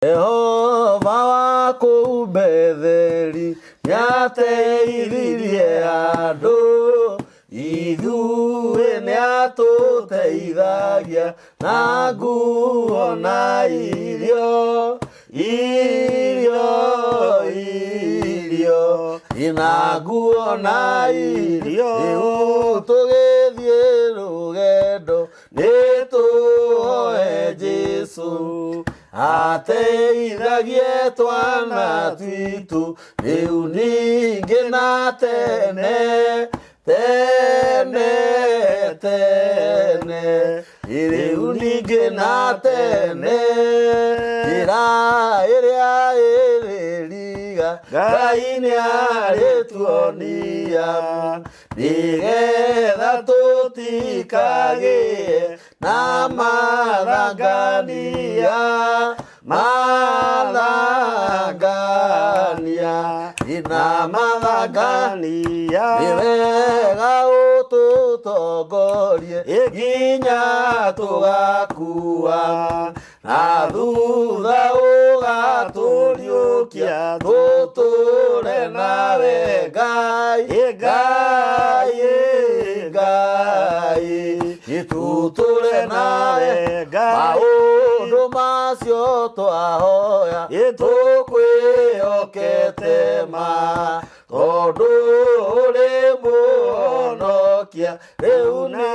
Jehova wa kũu Betheli nĩateithirie andũ, ithuĩ nĩatũteithagia na nguo na irio, irio, irio, na nguo na irio. Rĩu tũgĩthiĩ rũgendo nĩ tũhoe Jesu ateithagie twana twitũ rĩu ningĩ na tene tene tene rĩu ningĩ na tene njĩra ĩrĩa ĩrĩ riga Ngai nĩarĩtuonia nĩgetha tũtikagĩe na mathangania mathangania na mathangania nĩ wega ũtũtongorie nginya tũgakua na thutha ũgatũriũkia tũtũre nawe Ngai Ngai Ngai tũtũre nawe Ngai. Maũndũ macio twahoya tũkwĩhokete ma tondũ ũrĩ mũhonokia rĩu nĩ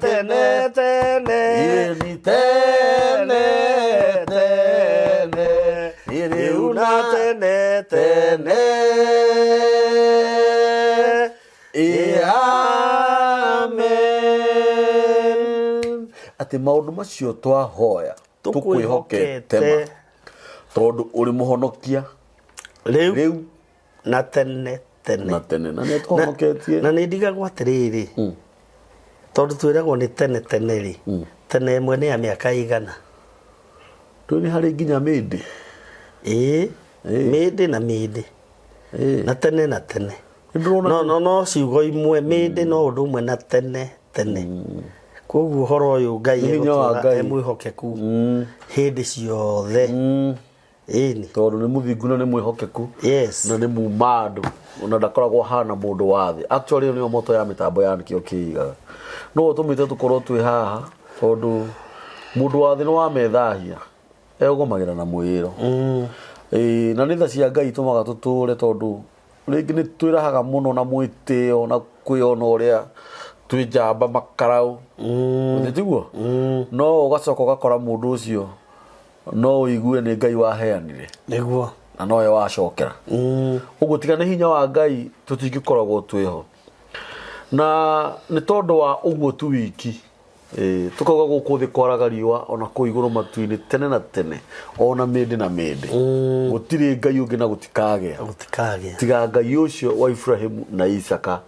tene tene Ĩni tene tene rĩu na tene tene Ĩ, amen atĩ maũndũ macio twahoya tũkwĩhokete ma tondũ ũrĩ mũhonokia rĩu rĩu na tene tene na tene na nĩ atũhonoketie na nĩ ndigagwo atĩrĩrĩ tondũ twĩragwo nĩ tene tene rĩ tene ĩmwe nĩ ya mĩaka igana Tũĩ nĩ harĩ nginya mĩndĩ ĩĩ Ĩĩ. mĩndĩ na mĩndĩ Ĩĩ. na tene na tene Nĩndĩrona no no no ciugo imwe mĩndĩ no ũndũ ũmwe na tene tene koguo ũhoro ũyũ Ngai Nĩ hinya wa egũtũũra Ngai. e mwĩhokeku hĩndĩ ciothe ĩni tondũ nĩ mũthingu na nĩ mwĩhokeku yes na nĩ muma andũ ona ndakoragwo hana mũndũ wa thĩ actually ĩyo nĩyo moto ya mĩtambo ya nĩkĩo kĩigaga no ũtũmĩte tũkorwo twĩ haha tondũ mũndũ wa thĩ nĩ wamethahia egũgomagĩra na mwĩĩro Ĩĩ, na nĩ tha cia Ngai itũmaga tũtũre tondũ rĩngĩ nĩ twĩrahaga mũno na mwĩtĩo na kwĩona ũrĩa twĩ njamba makaraũ mm. tiguo no ũgacoka ũgakora mũndũ ũcio no ũigue nĩ Ngai waheanire nĩguo na nowe wacokera ũguo tiga nĩ hinya wa Ngai tũtingĩkoragwo twĩho na nĩ tondũ wa ũguo tu wiki Ĩĩ, tũkauga gũkũ thĩ kwaraga riũa ona kũu igũrũ matu-inĩ tene na tene ona mĩndĩ na mĩndĩ gũtirĩ ngai ũngĩ na gũtikagĩa gũtikagĩa tiga ngai ũcio wa Ibrahimu na Isaka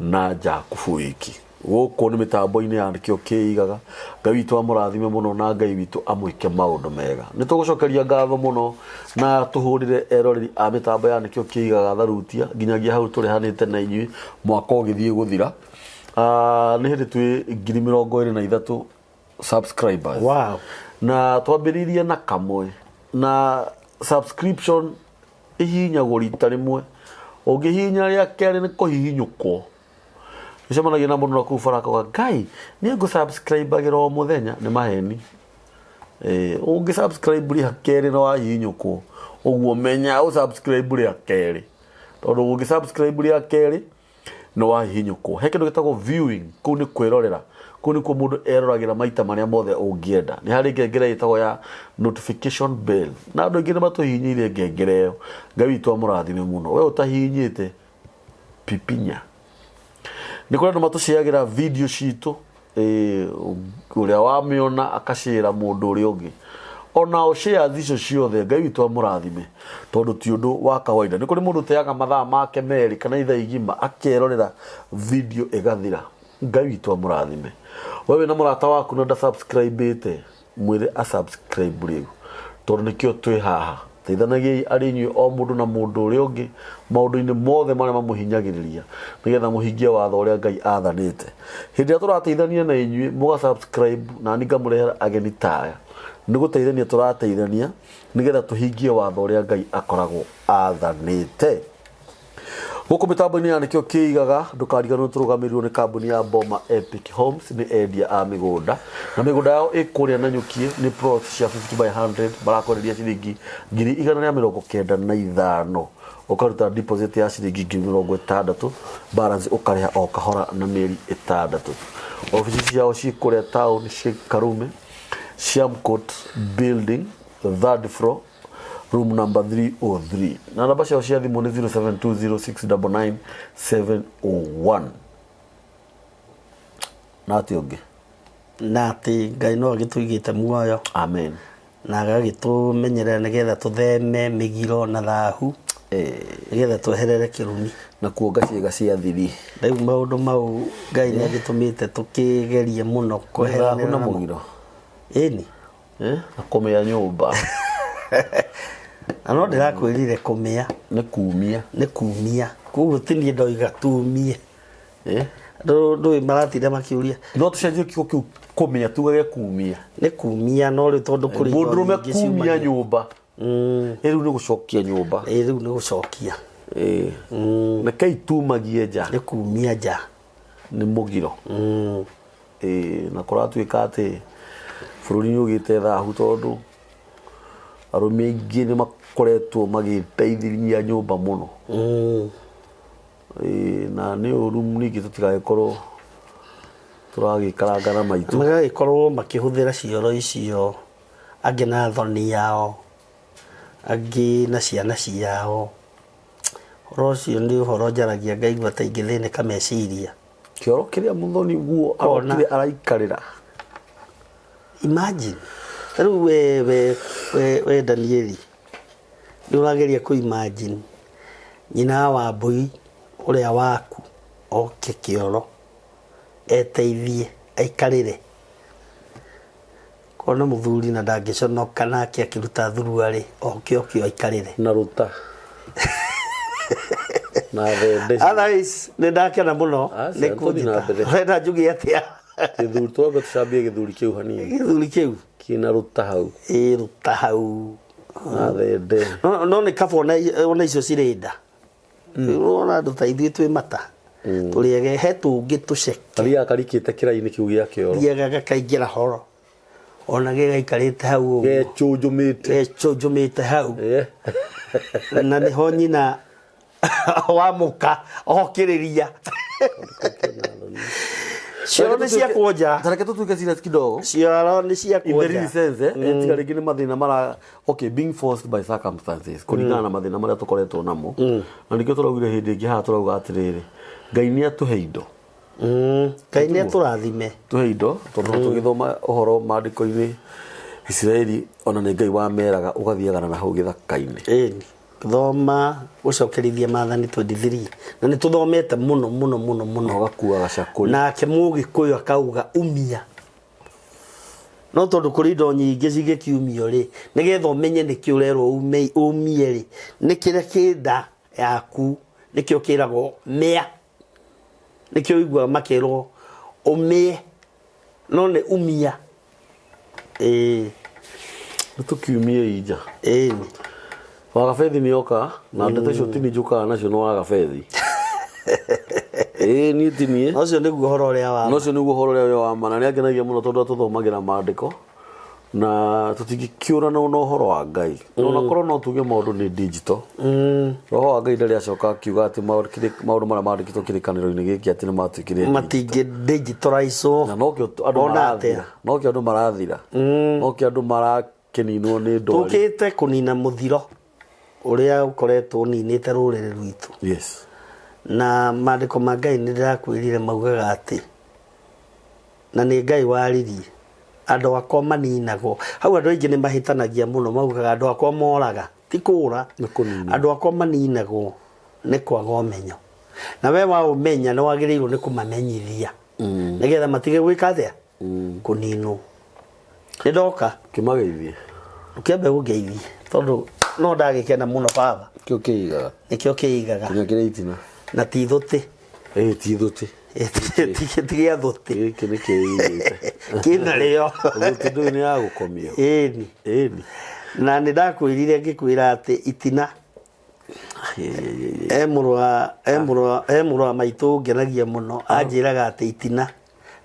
na Jakubu wiki gũkũ nĩ mĩtambo-inĩ ya nĩkĩo kĩigaga ngai witũ amũrathime mũno na ngai witũ amwĩke maũndũ mega nĩ tũgũcokeria ngatho mũno na tũhũrĩre eroreri a mĩtambo ya nĩkĩo kĩigaga tharutia nginyagia hau tũrehanĩte na inyuĩ mwaka ũgĩthiĩ gũthira Ah, nĩ hĩndĩ twĩ 23,000 subscribers Wow. na twambĩrĩirie na kamwe na subscription ihihinyagwo rita rĩmwe ũngĩhihinya rĩa kerĩ nĩ kũhihinyũkwo ũcemanagia na mũndũ nakũu bara akauga ngai niĩ ngũ subscribe agĩra o mũthenya nĩ maheni Eh, ũngĩ subscribe rĩa kerĩ na wahihinyũkwo ũguo menya ũ subscribe rĩa kerĩ tondũ ũngĩ subscribe rĩa kerĩ nĩ wahihinyũkwo he kĩndũ gĩtagwo viewing kũu nĩ kwĩrorera kũu nĩkuo mũndũ eroragĩra maita marĩa mothe ũngĩenda nĩ harĩ ngengere ĩtagwo ya notification bell na andũ aingĩ nĩ matũhihinyĩire ngengere ĩyo ngai witũ amũrathime mũno we ũtahihinyĩte pipinya nĩ kũrĩ andũ matũciagĩra video citũ eh, ũrĩa wamĩona akacĩra mũndũ ũrĩa ũngĩ onao shares icio ciothe ngai witũ amũrathime tondũ ti ũndũ wa kawaida nĩ kũrĩ mũndũ ũteaga mathaa make merĩ kana ithaa igima akerorera video ĩgathira ngai witũ amũrathime we wĩna mũrata waku na ndasubscribe-ĩte mwĩre asubscribe rĩu tondũ nĩkĩo twĩ haha Teithanagiai arĩ inyuĩ o mũndũ na mũndũ ũrĩa ũngĩ maũndũ-inĩ mothe marĩa mamũhinyagĩrĩria, nĩgetha mũhingie watho ũrĩa Ngai aathanĩte. Hĩndĩ ĩrĩa tũrateithania na inyuĩ, mũga subscribe na niĩ ngamũrehera ageni ta aya, nĩ gũteithania tũrateithania nĩgetha tũhingie watho ũrĩa Ngai akoragwo athanĩte. Gũkũ mĩtambo-inĩ ya Nĩkĩo Kĩigaga, ndũkariganĩrwo tũrũgamĩrĩirwo nĩ kambuni ya Boma Epic Homes, nĩ endia a mĩgũnda na mĩgũnda yao ĩ kũrĩa Nanyuki, nĩ plots cia 50 by 100, marakwenderia ciringi 195,000, ũkaruta deposit ya ciringi 60,000, balance ũkarĩha o kahora na mĩeri 6. Obici ciao ciĩ kũrĩa town, ciĩ Karume, Siamcourt building, third floor, room number 303, na namba ciao cia thimũ nĩ 0720699701. Na atĩ ũngĩ? Na atĩ Ngai no agĩtũigĩte muoyo. Amen. Na agagĩtũmenyerera nĩgetha tũtheme mĩgiro na thahu, nĩgetha tweherere kĩrumi. Na kuonga ciĩga cia thiri. Rĩu maũndũ mau Ngai nĩ agĩtũmĩte tũkĩgerie mũno thahu kweheranĩra na namo. Mũgiro. Ĩni. Na kũmĩa nyũmba. Na no ndĩrakwĩrire kũmĩa nĩ kumia. Nĩ kumia, koguo ti niĩ ndoiga tumie. Ndũĩ maratinda makiũria. No tũcenjie kiugo kĩu kũmĩa tugage kumia. Nĩ kumia, no rĩu tondũ kũrĩ indo mũndũrũme nyingĩ kumia ciumagia. nyũmba. Rĩu nĩ gũcokia nyũmba. Ĩ, rĩu nĩ gũcokia. Rekei tumagie nja. Nĩ kumia nja. Nĩ mũgiro. Na kũratuĩka atĩ bũrũri nĩ ũgĩte thahu tondũ arũme aingĩ nĩ makoretwo magĩteithĩrĩria nyũmba mũno. Na nĩ ũru ningĩ tũtigagĩkorwo tũragĩkaranga na maitũ. Magagĩkorwo makĩhũthĩra cioro icio, angĩ na thoni yao, angĩ na ciana ciao. Ũhoro ũcio nĩ ũhoro njaragia ngaigua ta ingĩthĩnĩka meciria. Kĩoro kĩrĩa mũthoni guo Kona. arokire araikarĩra. Imagine. Rĩu we Danieli, nĩ ũrageria kũ imagine nyina wa Wambũi ũrĩa waku oke kĩoro eteithie aikarĩre. Korwo nĩ mũthuri na ndangĩconoka nake akĩruta thuruarĩ oke oke aikarĩre. Na rũta. Na thende. Otherwise nĩ ndakena mũno. Aca, nĩ tũthiĩ na kũnjĩta. mbere. Ũrenda njuge atĩa? Gĩthuri, twambe tũcambie gĩthuri kĩu hanini. Gĩthuri kĩu? Kĩna rũta hau. Ĩ, rũta hau. Na thende. No nĩ kaba ona icio cirĩ nda. Ũrona andũ ta ithuĩ twĩ mata. Tũrĩege he tũngĩ tũceke. Kathiaga karikĩte kĩrainĩ kĩu gĩa kĩoro. Thiaga gakaingĩra horo. Ona gĩgaikarĩte hau ũguo. Gecũnjũmĩte. Gecũnjũmĩte hau. Na nĩho nyina wa mũka okĩrĩria. Cioro nĩ cia kuonja. Ta reke tũtuĩke serious kidogo. Cioro nĩ cia In the kuonja. real sense, tiga rĩngĩ nĩ mathĩna mara, okay, being forced by circumstances, kũringana na mathĩna marĩa tũkoretwo namo. Na nĩkĩo tũraugire hĩndĩ ĩngĩ haha tũrauga atĩrĩrĩ, Ngai nĩ atũhe indo. Ngai nĩ atũrathime. Tũhe indo, tondũ tũgĩthoma ũhoro maandĩko-inĩ Isiraeli ona nĩ Ngai wameraga ũgathiaga na hau gĩthaka-inĩ. Ĩni. Thoma gũcokerithia maathani 23 na nĩ tũthomete mũno mũno mũno mũno. Na ũgakua gacakũri. Nake Mũgĩkũyũ akauga umia. No tondũ kũrĩ indo nyingĩ cingĩkiumio rĩ, nĩgetha ũmenye nĩkĩ ũrerwo umie rĩ, nĩ kĩrĩa kĩ nda yaku nĩkĩo kĩragwo mĩa. Nĩkĩo ũiguaga makĩrwo ũmĩe, no nĩ umia. Ĩĩ. Nĩ tũkiumie nja. Ĩĩ. Wagabethi nĩ oka na ndeto icio tini njũkaga nacio nĩ wagabethi. Ĩĩ niĩ ti niĩ. Na ũcio nĩguo ũhoro ũrĩa wa Na ũcio nĩguo ũhoro ũrĩa wa ma, na nĩ angenagia mũno tondũ atũthomagĩra maandĩko na tũtingĩkĩũrana na ũhoro wa Ngai. Ona korwo no tuge maũndũ nĩ digital. Roho wa Ngai ndarĩ acoka akiuga atĩ maũndũ marĩa mandĩkĩtwo kĩrĩkanĩro-inĩ gĩkĩ atĩ nĩ matuĩkire digital. Matingĩ digitalize-wo. Na nokĩo andũ Ona marathira. atĩa. Nokĩo andũ marathira. Nokĩo andũ marakĩninwo nĩ ndwari. Tũkĩte kũnina mũthiro ũrĩa ũkoretwo ũninĩte rũrĩrĩ rwitũ. Na maandĩko ma Ngai nĩ ndĩrakwĩrire maugaga atĩ, na nĩ Ngai waririe, andũ akwa maninagwo. Hau andũ aingĩ nĩ mahĩtanagia mũno, maugaga andũ akwa moraga, ti kũra. Nĩ kũninwo. Andũ akwa maninagwo nĩ kwaga ũmenyo. Na we waũmenya nĩ wagĩrĩirwo nĩ kũmamenyithia. Nĩgetha matige gwĩka atĩa? Kũninwo. Nĩ ndoka. Kĩmageithie. Ũkĩambe gũngeithie tondũ No ndagĩkena mũno baba. Kĩo kĩigaga. Nĩkĩo kĩigaga. Kinya kĩrĩ itina. Na ti thũtĩ. Ĩĩ ti thũtĩ. Ti gĩa thũtĩ. Gĩkĩ nĩ kĩigĩte. Kĩna rĩo. Thũtĩ ndũĩ nĩ ya gũkomio. Ĩni. Ĩni. Na nĩ ndakwĩrire ngĩkwĩra atĩ itina e mũrũ wa e mũrũ wa e mũrũ wa maitũ ngenagia mũno anjĩraga atĩ itina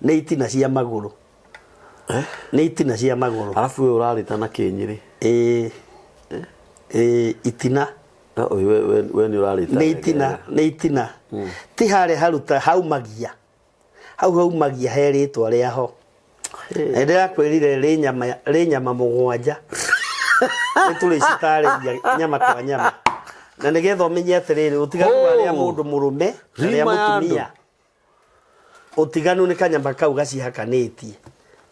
nĩ itina cia magũrũ. Nĩ itina cia magũrũ. Arabu we ũrarĩta na kĩnyĩrĩ. Ĩĩ. Ĩĩ itina. No, we, we, we nĩ ũrarĩta. Nĩ itina, nĩ itina. Ti harĩa haruta haumagia. Hau haumagia he rĩtwa rĩaho. Na ndĩrakwĩrire rĩ nyama rĩ nyama mũgwanja. Nĩ tũrĩcitarĩria nyama kwa nyama. Na nĩgetha ũmenye atĩrĩrĩ, ũtiganu wa rĩa Oh. mũndũ mũrũme na rĩa Rima ya andũ. mũtumia. Ũtiganu nĩ kanyama kau gacihakanĩtie.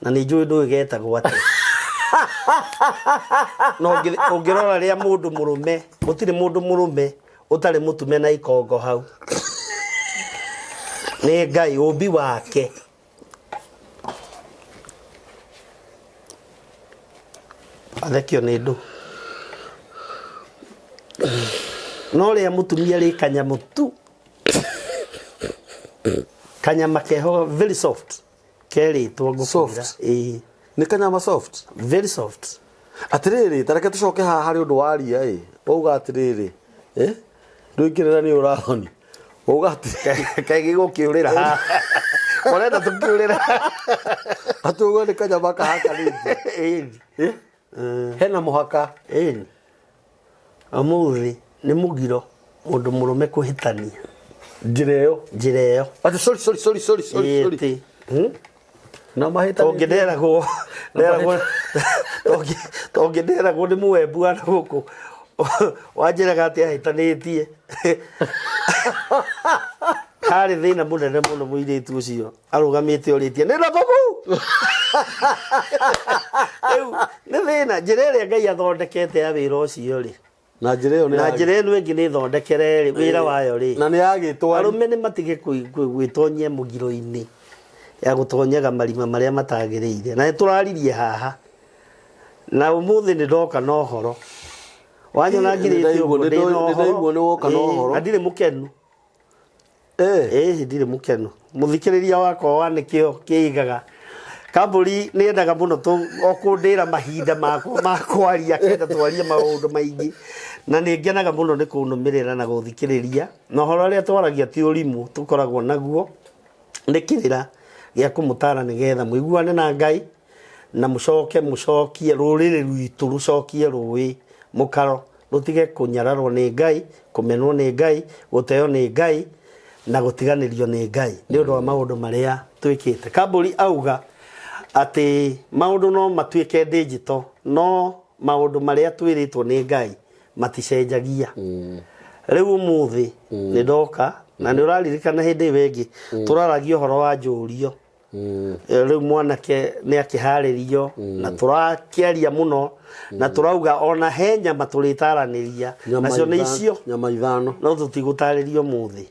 Na nĩ njũĩ ndũĩ getagwo atĩa. Na ũngĩrora rĩa mũndũ mũrũme, gũtirĩ mũndũ mũrũme ũtarĩ mũtume na ikongo hau. Nĩ Ngai ũmbi wake. Athekio nĩ ndũ. No rĩa mũtumia rĩ kanyamũ tu. Kanyama keho very soft. Kerĩtwo ngũkwĩra. Soft? Ĩĩ. Nĩ kanyama soft. Very soft. Atĩrĩrĩ, ta reke tũcoke haha harĩ ũndũ waria ĩ. Wauga atĩrĩrĩ, eh? Ndũingĩrĩra nĩ ũrahoni. Wauga atĩrĩrĩ. Kaĩ gĩgũkĩũrĩra haha. Ũrenda tũkĩũrĩra. Atĩ ũguo nĩ kanyama kahakanĩte. Ĩni. Eh? Hena mũhaka. Ĩni. Ũmũthĩ nĩ mũgiro mũndũ mũrũme kũhĩtania. Njĩra ĩyo. Njĩra ĩyo. Atĩ sorry sorry sorry sorry sorry sorry. Ĩtĩ. Na mahĩtanĩtie. Tũngĩnderagwo nderagwo tũngĩnderagwo nĩ mũwembu wa gũkũ wanjĩraga atĩ ahĩtanĩtie. Harĩ thĩna mũnene mũno mũirĩtu ũcio arũgamĩte orĩtie nĩ na bomu. Rĩu nĩ thĩna njĩra ĩrĩa Ngai athondekete ya wĩra ũcio rĩ. Na njĩra ĩyo nĩ Na njĩra ĩno ĩngĩ nĩ thondekere rĩ wĩra wayo rĩ. Na nĩ ya gĩtwari. Arũme nĩ matige gwĩtonyia mũgiro-inĩ ya gũtonyaga marima marĩa matagĩrĩire. Na nĩ tũraririe haha. Na ũmũthĩ nĩ ndoka na ũhoro. Wanyona ngirĩte ũguo ndĩ na ũhoro. Nĩndaigua nĩ woka na ũhoro. Na ndirĩ mũkenu. Eh. Ĩĩ ndirĩ mũkenu. Mũthikĩrĩria wakwa wa nĩkĩo kĩigaga. Kambũri nĩ endaga mũno o kũndĩra mahinda makwa ma kwaria akenda twarie maũndũ maingĩ. Na nĩ ngenaga mũno nĩ kũnũmĩrĩra na gũthikĩrĩria. Na ũhoro ũrĩa twaragia ti ũrimũ tũkoragwo naguo. Nĩ kĩrĩra gĩa kũmũtara nĩgetha mũiguane na Ngai na mũcoke mũcokie rũrĩrĩ rwitũ rũcokie rũĩ mũkaro rũtige kũnyararwo nĩ Ngai, kũmenwo nĩ Ngai, gũteo nĩ Ngai na gũtiganĩrio nĩ Ngai nĩ ũndũ wa maũndũ marĩa twĩkĩte. Kambũri auga atĩ maũndũ no matuĩke digital no maũndũ marĩa twĩrĩtwo nĩ Ngai maticenjagia. Rĩu ũmũthĩ nĩ ndoka na nĩ ũraririkana hĩndĩ ĩyo ĩngĩ tũraragia ũhoro wa njũrio. Rĩu mwanake nĩ akĩharĩrio na tũrakĩaria mũno na tũrauga ona he nyama tũrĩtaranĩria nacio nĩ icio Nyama ithano. no tũtigũtarĩria ũmũthĩ.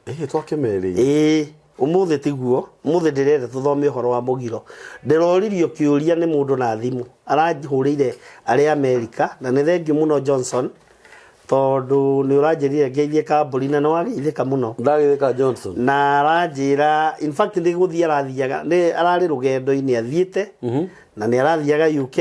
Ĩĩ twakĩmerĩire. Ĩĩ ũmũthĩ tiguo ũmũthĩ ndĩrenda tũthome ũhoro wa mũgiro. Ndĩroririo kĩũria nĩ mũndũ na thimũ arahũrĩire arĩ Amerika na nĩ thengiũ mũno Johnson tondũ nĩ ũranjĩrire ngeithie kambũri na nĩ wageithĩka mũno. Ndagĩthĩka Johnson. Na aranjĩra in fact nĩ gũthiĩ arathiaga nĩ ararĩ rũgendo-inĩ athiĩte na nĩ arathiaga UK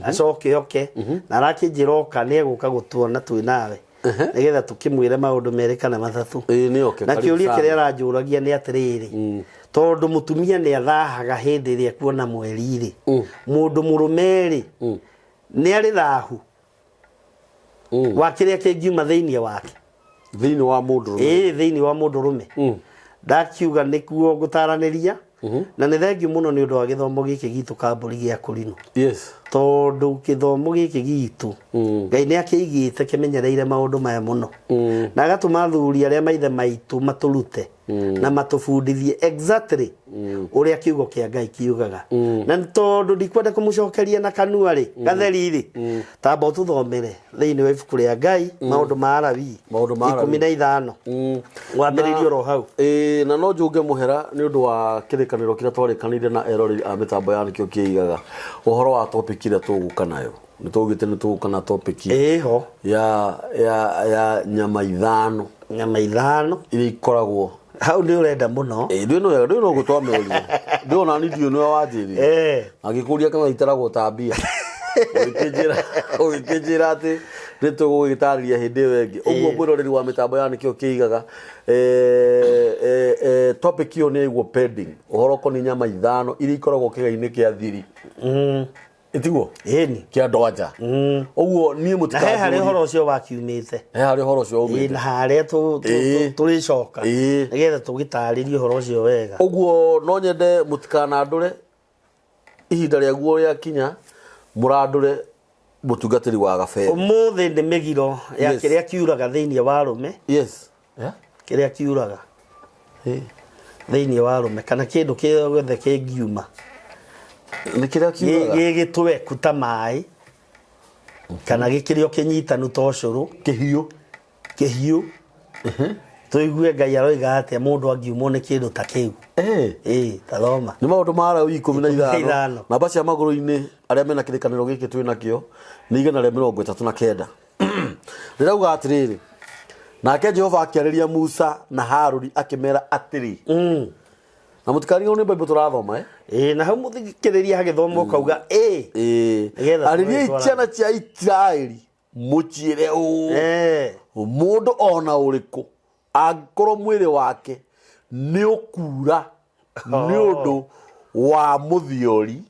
acoke oke na arakĩnjĩra oka nĩ egũka gũtuona twĩ nawe nĩgetha tũkĩmwĩre maũndũ merĩ kana matatũ. Ĩĩ nĩ oke. Na karibu kĩũria sana. kĩrĩa aranjũragia nĩ atĩrĩrĩ tondũ mũtumia nĩ athahaga hĩndĩ ĩrĩa ekuona mweri rĩ mũndũ mũrũme rĩ nĩ arĩ thahu wa kĩrĩa kĩngiuma thĩinĩ wake. Thĩinĩ wa mũndũ rũme. Ĩĩ thĩinĩ wa mũndũ rũme. Ndakiuga nĩkuo ngũtaranĩria na nĩ thengiũ mũno nĩ ũndũ wa gĩthomo gĩkĩ gitũ kambũri gĩa kũrinũ. Yes. Tondũ gĩthomo gĩkĩ gitũ Ngai nĩ akĩigĩte kĩmenyereire maũndũ maya mũno. Na agatũma athuri arĩa maithe maitũ matũrute na matũbundithie exactly ũrĩa kiugo kĩa Ngai kiugaga. Na nĩ tondũ ndikwenda kũmũcokeria na kanua rĩ gatheri rĩ tamba ũtũthomere thĩinĩ wa ibuku rĩa Ngai maũndũ ma Alawii Maũndũ ma Alawii. 15 wambĩrĩrie oro hau. Ĩĩ na no njũnge mũhera nĩ ũndũ wa kĩrĩkanĩro kĩrĩa twarĩkanĩire na eroreri a mĩtambo ya nĩkĩo kĩigaga ũhoro wa topic ĩrĩa tũgũka nayo. Nĩ twaugĩte nĩ tũgũka na topic Ĩho. ya nyama ithano. Nyama ithano. Iria ikoragwo. Hau nĩ ũrenda mũno. Ĩĩ, ndũĩ no ndũĩ no gũtwamĩrĩria. Ndũĩ ona niĩ ndiũĩ nĩwe wanjĩrire. Agĩkũria kana itaragwo ta mbia. Ũgĩkĩnjĩra atĩ nĩ tũgũgĩtarĩria hĩndĩ ĩyo ĩngĩ. Ũguo mwĩroreri wa mĩtambo ya nĩkĩo kĩigaga topic ĩyo nĩ yaigwo pending. Ũhoro ũkoniĩ nyama ithano iria ikoragwo kĩga-inĩ kĩa thiri. Ĩtiguo? Ĩni. Kĩa andũ anja. Ũguo niĩ Na he harĩ mũtikanjũrie. ũhoro ũcio wakiumĩte. He harĩ ũhoro ũcio Ĩĩ, waumĩte. na harĩa tũrĩcoka. Nĩgetha tũgĩtarĩrie ũhoro ũcio wega. Ũguo no nyende mũtikanandũre ihinda rĩaguo rĩakinya, mũrandũre mũtungatĩri wa gabere. Ũmũthĩ nĩ mĩgiro ya kĩrĩa kiuraga thĩinĩ wa arũme. Yes. Kĩrĩa kiuraga thĩinĩ wa arũme kana kĩndũ gĩothe kĩngiuma. Nĩ kĩrĩa kiuraga? Gĩ gĩtweku ta maĩ kana gĩkĩrĩ o kĩnyitanu ta ũcũrũ. Kĩhiũ. Kĩhiũ. Tũigue Ngai aroiga atĩa mũndũ angiumwo nĩ kĩndũ ta kĩu. Ĩĩ, ta thoma. Nĩ maũndũ ma Alawii ikũmi na Ikũmi na ithano. ithano. Namba cia magũrũ-inĩ arĩa mena kĩrĩkanĩro gĩkĩ twĩ nakĩo nĩ 139. Rĩrauga atĩrĩrĩ, nake Jehova akĩarĩria Musa na Harũni akĩmera atĩrĩ. Na mũtikarigwo nĩ Bible tũrathoma, eh? Ĩĩ, na hau mũthikĩrĩria hagĩthoma ũkauga ĩĩ. Ĩĩ. Nĩgetha Arĩriai tũgagĩtwarana. ciana cia Isiraeli mũciĩre ũũ. Mũndũ ona ũrĩkũ angĩkorwo mwĩrĩ wake nĩ ũkura nĩ ũndũ wa mũthiori,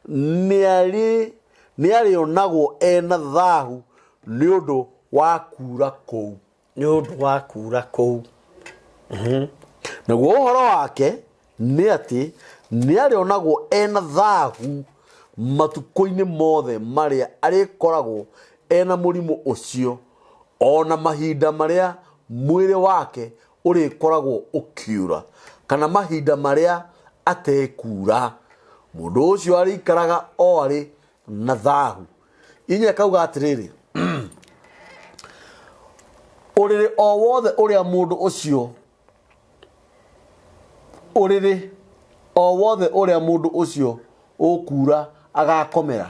nĩ arĩonagwo ena thahu nĩ ũndũ wa kura kũu. Nĩ ũndũ wa kura kũu. Naguo ũhoro wake nĩ atĩ nĩ arĩonagwo ena thahu matukũ-inĩ mothe marĩa arĩkoragwo ena mũrimũ ũcio, o na mahinda marĩa mwĩrĩ wake ũrĩkoragwo ũkiura, kana mahinda marĩa atekura, mũndũ ũcio arĩikaraga o arĩ na thahu. Inya kauga atĩrĩrĩ, ũrĩrĩ o wothe ũrĩa mũndũ ũcio ũrĩrĩ o wothe ũrĩa mũndũ ũcio ũkura agakomera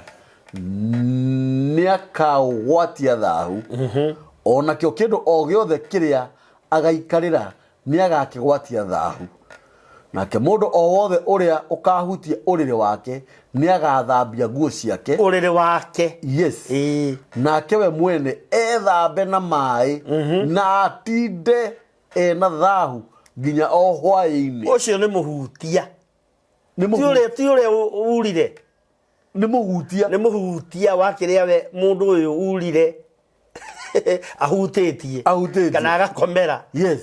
nĩakaũgwatia thahu, o nakĩo kĩndũ o gĩothe kĩrĩa agaikarĩra nĩagakĩgwatia thahu. Nake mũndũ o wothe ũrĩa ũkahutia ũrĩrĩ wake nĩagathambia nguo ciake. Ũrĩrĩ wake. Yes. Nake we mwene ethambe na maĩ na atinde ena thahu nginya o hwaĩ-inĩ. Ũcio nĩ mũhutia. Nĩ Ti ũrĩa, ti ũrĩa urire. Nĩ mũhutia. Nĩ mũhutia wa kĩrĩa we mũndũ ũyũ urire ahutĩtie. Ahutĩtie. Kana agakomera. Yes.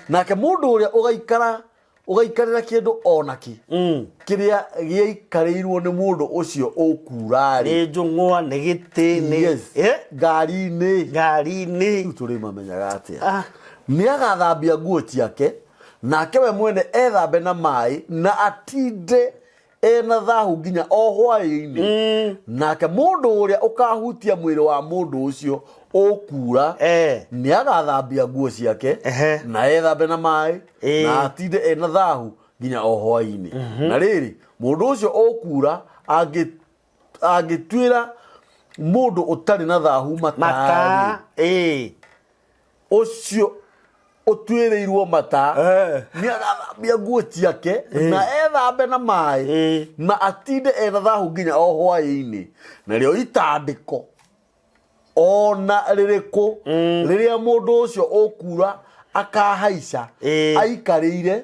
Nake mũndũ ũrĩa ũgaikarĩra kĩndũ o nakĩ kĩrĩa gĩaikarĩirwo nĩ mũndũ ũcio ũkura-rĩ. Nĩ njũng'wa, nĩ gĩtĩ, nĩ Yes. Ngari-inĩ. Ngari-inĩ. Rĩu tũrĩmamenyaga atĩa? Nĩ agathambia nguo ciake, nake we mwene ethambe na maĩ na atinde ena thahu nginya o hwaĩ-inĩ. Nake mũndũ ũrĩa ũkahutia mwĩrĩ wa mũndũ ũcio ũkura nĩ agathambia nguo ciake na ethambe na maĩ na atinde ena thahu nginya o hwaĩ-inĩ. Na rĩrĩ, mũndũ ũcio ũkura angĩtuĩra mũndũ ũtarĩ na thahu matarĩ, Mata, ũcio ũtuĩrĩirwo mata nĩ agathambia nguo ciake na ethambe na maĩ na atinde ena thahu nginya o hwaĩ-inĩ. Narĩo itandĩko ona rĩrĩkũ rĩrĩa mũndũ ũcio ũkura akahaica aikarĩire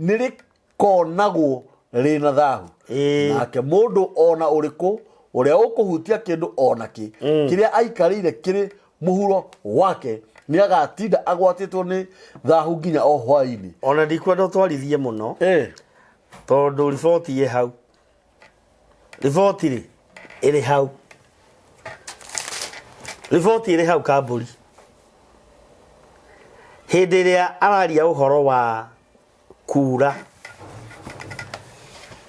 nĩ rĩkonagwo rĩna thahu. Nake mũndũ ona ũrĩkũ ũrĩa ũkũhutia kĩndũ ona kĩ kĩrĩa aikarĩire kĩrĩ mũhuro wake nĩ agatinda agwatĩtwo nĩ thahu nginya o hwaĩ-inĩ. Ona ndikwenda ũtwarithie mũno tondũ riboti ĩ hau. Riboti rĩ ĩrĩ hau. Riboti ĩrĩ hau kambũri. Hĩndĩ ĩrĩa araria ũhoro wa kura,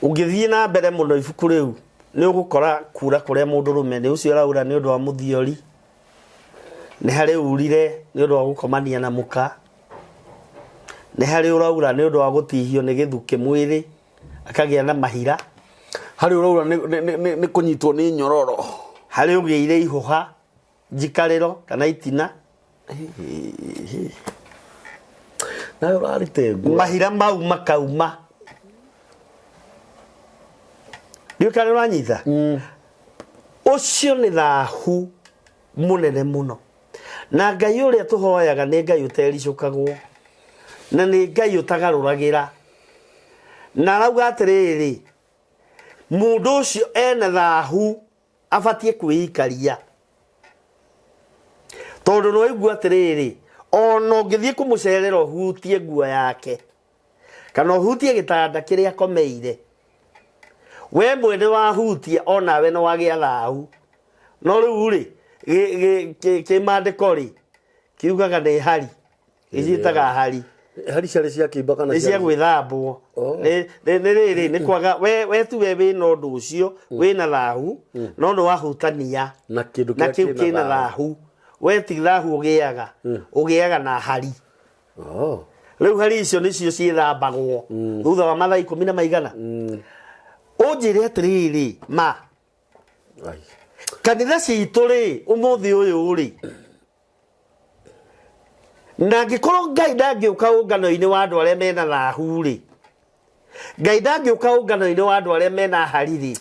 ũngĩthiĩ na mbere mũno ibuku rĩu nĩ ũgũkora kura kũrĩa mũndũrũme nĩ ũcio ũraura nĩ ũndũ wa mũthiori, nĩ harĩ urire nĩ ũndũ wa gũkomania na mũka, nĩ harĩ ũraura nĩ ũndũ wa gũtihio nĩ gĩthukĩ mwĩrĩ akagĩa na mahira, harĩ ũraura nĩ kũnyitwo nĩ nyororo. Harĩ ũgĩire ihũha njikarĩro kana itina. Nawe ũrarĩte nguo. Mahira mau makauma. Ndiũĩ kana nĩ ũranyita. Ũcio nĩ thahu mũnene mũno. Na Ngai ũrĩa tũhoyaga nĩ Ngai ũtericũkagwo na nĩ Ngai ũtagarũragĩra. Na arauga atĩrĩrĩ, mũndũ ũcio ena thahu abatiĩ kwĩikaria. Tondũ nĩ waigua atĩrĩrĩ, ona ũngĩthiĩ kũmũcerera ũhutie nguo yake, kana ũhutie gĩtanda kĩrĩa akomeire, we mwene wahutia onawe nĩ wagĩa thahu. No rĩu rĩ, kĩmandĩko rĩ, kiugaga nĩ hari. Iciĩtaga hari. Hari ciarĩ cia kĩimba kana nĩ cia gwĩthambwo. Oh. Nĩ rĩrĩ, nĩ kwaga we tuge wĩna ũndũ ũcio, wĩna thahu, no nĩ wahutania na kĩndũ na kĩu kĩna thahu. We ti thahu ũgĩaga, ũgĩaga na hari. Oh. Rĩu hari icio nĩcio ciĩthambagwo thutha wa mathaa ikũmi na maigana. Ũnjĩre atĩrĩrĩ, ma Ai. kanitha citũ rĩ, ũmũthĩ ũyũ rĩ, na angĩkorwo Ngai ndangĩũka ũngano-inĩ wa andũ arĩa mena thahu rĩ, Ngai ndangĩũka ũngano-inĩ wa andũ arĩa mena hari rĩ,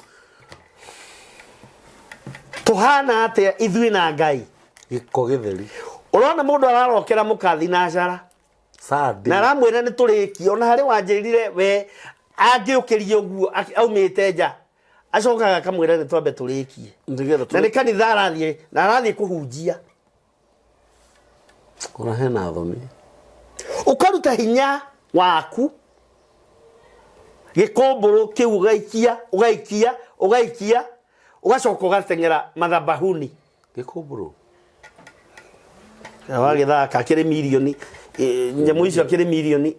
tũhana atĩa ithuĩ na Ngai? Gĩko gĩtheri. Ũrona mũndũ ararokera mũkathi na cara Sunday. na aramwĩra nĩ tũrĩkie, ona harĩ wanjĩrire we angĩũkĩria ũguo aumĩte nja acokaga akamwĩra nĩ twambe tũrĩkie. Nĩgetha Na nĩ kanitha arathiĩ, na arathiĩ kũhunjia. Ona hena thoni. Ũkaruta hinya waku gĩkũmbũrũ kĩu ũgaikia, ũgaikia, ũgaikia, ũgacoka ũgateng'era mathabahuni. Gĩkũmbũrũ? Wagĩthaka kĩrĩ mirioni, nyamũ icio kĩrĩ mirioni,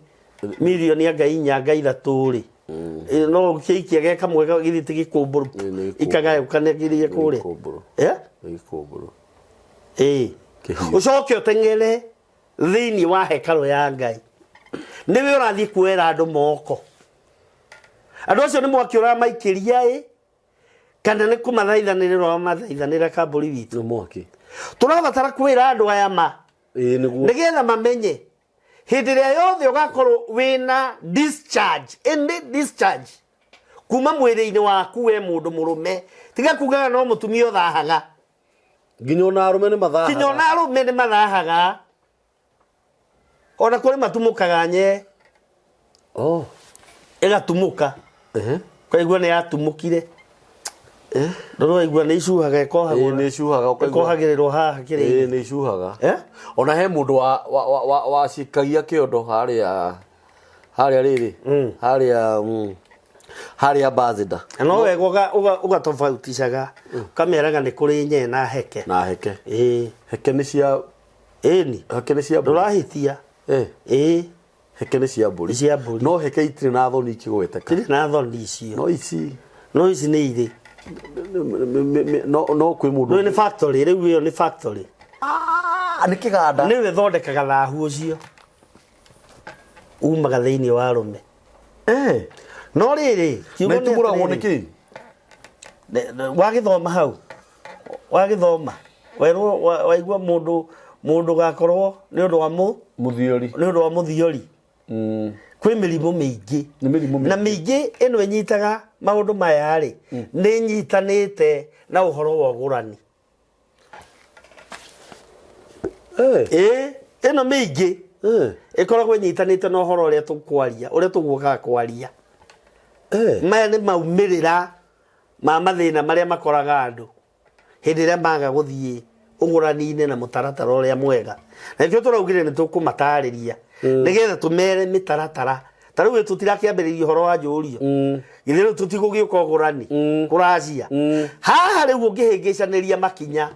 mirioni anga inya anga ithatũ rĩ. No ũkĩikia ge kamwe githĩ ti gĩkũmbũrũ, Ĩ, nĩ gĩkũmbũrũ. ikagayũkanĩria Nĩ kũrĩa. gĩkũmbũrũ. Eh? Nĩ gĩkũmbũrũ. Ĩĩ. Kĩhiũ. Ũcoke ũteng'ere thĩinĩ wa hekarũ ya Ngai. Nĩwe ũrathiĩ kuoera andũ moko. Andũ acio nĩ mwaki ũramaikĩria ĩ, kana nĩ kũmathaithanĩrĩra ũramathaithanĩra kambũri witũ. Nĩ mwaki. Tũrabatara kwĩra andũ aya ma. Ĩĩ, nĩguo. Nĩgetha mamenye hĩndĩ ĩrĩa yothe ũgakorwo wĩna discharge, any discharge kuma mwĩrĩ-inĩ waku we mũndũ mũrũme, tiga kugaga no mũtumia ũthahaga. Nginya ona arũme nĩ mathahaga. Nginya ona arũme nĩ mathahaga. Ona kũrĩ matumũkaga nye. Oh. Ĩgatumũka. Ehe. Ũkaigua nĩ yatumũkire. Ndũrĩ waigua nĩ icuhaga ĩkohagwo. Ĩĩ, nĩ icuhaga, ũkaigua. Ĩkohagĩrĩrwo haha kĩrĩa-inĩ. Ĩĩ, nĩ icuhaga. Eh? Ona he mũndũ wacikagia kĩondo harĩa, harĩa rĩrĩ, harĩa, harĩa Ambassador. Na no wega ũgatofautishaga, ũkameraga nĩ kũrĩ nye na heke. Na heke. Ĩĩ. Heke nĩ cia Ĩni. Heke nĩ cia mbũri. Ndũrahĩtia. Eh. Ĩĩ. Heke nĩ cia mbũri. Nĩ cia mbũri. No heke itirĩ na thoni ikĩgweteka. Itirĩ na thoni icio. No ici. No ici nĩ irĩ. No, no kwĩ mũndũ. Rĩu nĩ factory, rĩu ĩyo nĩ factory. Ah, nĩ kĩganda. Nĩwe ĩthondekaga thahu ũcio. Umaga thĩinĩ wa arũme. Eh. No rĩrĩ, kiugo Na nĩ itumũragwo atĩrĩrĩ. nĩ kĩ? Wagĩthoma hau. Wagĩthoma. Werwo waigua mũndũ, mũndũ gakorwo nĩ ũndũ wa mũ Mũthiori. Nĩ ũndũ wa mũthiori. Kwĩ mĩrimũ mĩingĩ. Nĩ mĩrimũ Na mĩingĩ. mĩingĩ ĩno ĩnyitaga maũndũ maya rĩ, nĩ ĩnyitanĩte na ũhoro wa ũgũrani. Ĩĩ, ĩno mĩingĩ ĩkoragwo ĩnyitanĩte na ũhoro ũrĩa tũkwaria, ũrĩa tũgũkaga kwaria. Maya nĩ maumĩrĩra ma mathĩna marĩa makoraga andũ hĩndĩ ĩrĩa maga gũthiĩ ũgũrani-inĩ na mũtaratara ũrĩa mwega. Na nĩkĩo tũraugire nĩ tũkũmatarĩria nĩgetha tũmere mĩtaratara. Ta rĩu tũtirakĩambĩrĩria ũhoro wa njũrio. Githĩ rĩu tũtigũgĩũka ũgũrani kũracia. Haha rĩu ũngĩhĩngĩcanĩria makinya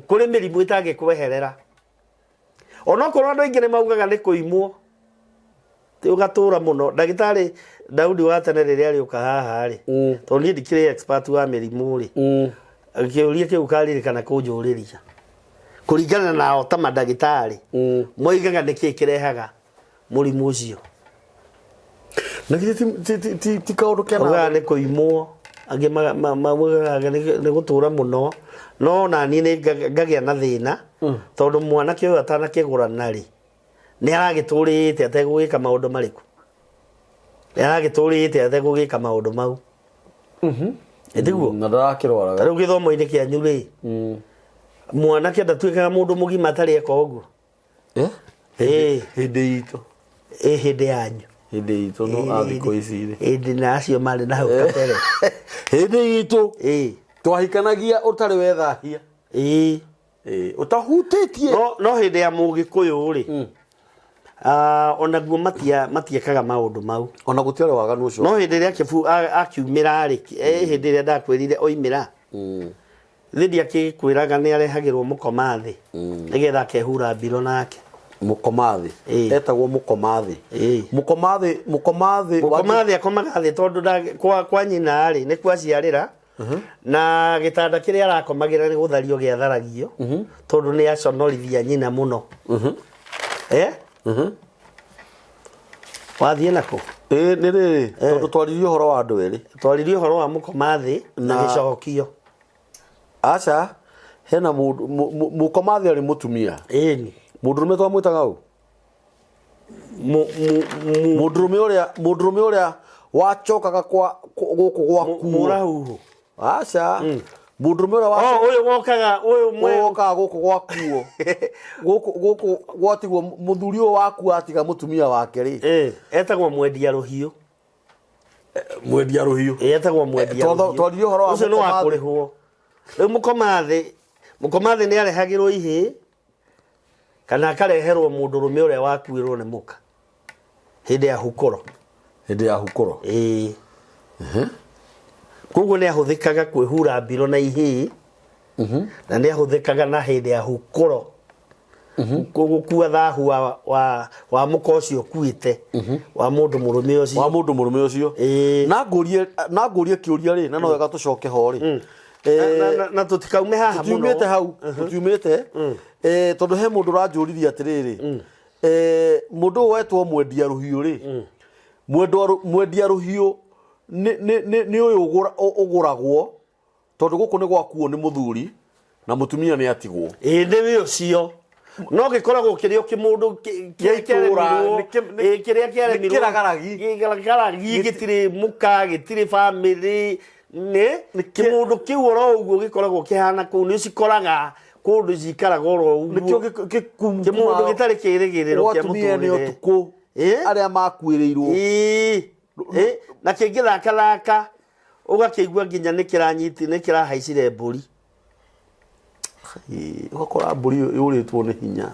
kũrĩ mĩrimũ ĩtangĩkweherera. Onokorwo andũ aingĩ nĩ maugaga nĩ kũimwo, ti ũgatũra mũno. Ndagĩtarĩ Daudi wa tene rĩrĩa arĩũka haha rĩ, tondũ niĩ ndikĩrĩ expert wa mĩrimũ rĩ, kĩũria kĩu ũkaririkana kũnjũrĩria. Kũringana nao ta mandagĩtarĩ, moigaga nĩkĩ kĩrehaga mũrimũ ũcio. Na githĩ ti kaũndũ kena Augaga nĩ kũimwo. Angĩ maugaga nĩ gũtũra mũno, no naniĩ nĩ ngagĩa na thĩna tondũ mwanake ũyũ atanakĩgũrana rĩ, nĩ aragĩtũrĩte ategũgĩka maũndũ marĩkũ? Nĩ aragĩtũrĩte ategũgĩka maũndũ mau. Ĩtiguo? Na ndarakĩrwaraga. Ta rĩu gĩthomo-inĩ kĩanyu rĩ, mwanake ndatuĩkaga mũndũ mũgima atarĩ eka ũguo? Eh? Ĩĩ. Hĩndĩ itũ. Ĩ hĩndĩ yanyu. Hĩndĩ itũ no a thikũ ici rĩ. Hĩndĩ na acio marĩ na hau kabere. Hĩndĩ itũ Ĩĩ. twahikanagia ũtarĩ wethahia. Ĩĩ. Ĩĩ, ũtahutĩtie. No hĩndĩ ya Mũgĩkũyũ rĩ, ah, onaguo matiekaga maũndũ mau. Ona gũtiarĩ waganu ũcio. No hĩndĩ ĩrĩa Kĩbu akiumĩra rĩ, hĩndĩ ĩrĩa ndakwĩrire oimĩra, Thĩ ndiakĩkwĩraga nĩ arehagĩrwo mũkoma thĩ nĩgetha akehura mbiro nake. Mũkoma thĩ. Ĩĩ. Etagwo mũkoma thĩ. Ĩĩ. Mũkoma thĩ, mũkoma thĩ. Mũkoma thĩ akomaga thĩ tondũ kwa nyina rĩ nĩ kwaciarĩra na gĩtanda kĩrĩa arakomagĩra nĩ gũthario gĩatharagio tondũ nĩ aconorithia nyina mũno. Eh? Wathiĩ nakũ? Ĩĩ nĩ rĩrĩ, tondũ twaririe ũhoro wa andũ erĩ. Twaririe ũhoro wa mũkoma thĩ na gĩcokio. Aca, hena mũndũ mũkoma thĩ arĩ mũtumia. Ĩni. Mũndũrũme twamwĩtaga ũ? Mũndũrũme ũrĩa wacokaga kwa gũkũ gwaku. Mũrahuhu. Aca. Mũndũrũme ũrĩa Oh, ũyũ wokaga, ũyũ mwe. Wokaga gũkũ gwakuo. Gũkũ gwatigwo mũthuri ũyũ waku atiga mũtumia wake rĩ. Etagwo mwendia rũhiũ. Mwendia rũhiũ. Ĩ, etagwo mwendia rũhiũ. Twaririe ũhoro wa Ũcio nĩ wa mũkoma thĩ. kũrĩhwo. Rĩu mũkoma thĩ nĩ arehagĩrwo ihĩĩ kana akareherwo mũndũrũme ũrĩa wakuĩrwo nĩ mũka hĩndĩ ya hukũro. Hĩndĩ ya hukũro. Ĩĩ. Koguo nĩ ahũthĩkaga kwĩhura mbiro na ihĩĩ na nĩ ahũthĩkaga na hĩndĩ ya hukũro. Gũkua thahu wa mũka ũcio ũkuĩte wa mũndũ mũrũme ũcio. Wa mũndũ mũrũme ũcio. Ĩĩ. Na ngũrie kĩũria rĩ, na no wega tũcoke ho rĩ. Na tũtikaume haha mũno. Tũtiumĩte hau, tũtiumĩte. Tondũ he mũndũ ũranjũririe atĩrĩrĩ, mũndũ ũyũ wetwo mwendia rũhiũ rĩ, mwendia rũhiũ nĩ ũyũ ũgũragwo tondũ gũkũ nĩ gwakuo nĩ mũthuri na mũtumia nĩ atigwo. Ĩĩ nĩ wĩ ũcio. No gĩkoragwo kĩrĩ o kĩmũndũ Gĩa itũũra, kĩrĩa kĩaremirwo. nĩ kĩragaragi. Kĩragaragi, gĩtirĩ mũka, gĩtirĩ bamĩrĩ, nĩ kĩmũndũ kĩu oro ũguo gĩkoragwo kĩhana kũu, nĩ ũcikoraga kũndũ cikaraga oro ũguo. Nĩkĩo Kĩmũndũ gĩtarĩ kĩrĩgĩrĩro kĩa Gwatumia nĩ mũtũrĩre. ũtukũ, Ĩĩ? arĩa makuĩrĩirwo. Ĩĩ. Ĩĩ. Na kĩngĩthakathaka, ũgakĩigua nginya nĩ kĩranyiti, nĩ kĩrahaicire mbũri. Ĩĩ, ũgakora mbũri ĩyo yũrĩtwo nĩ hinya.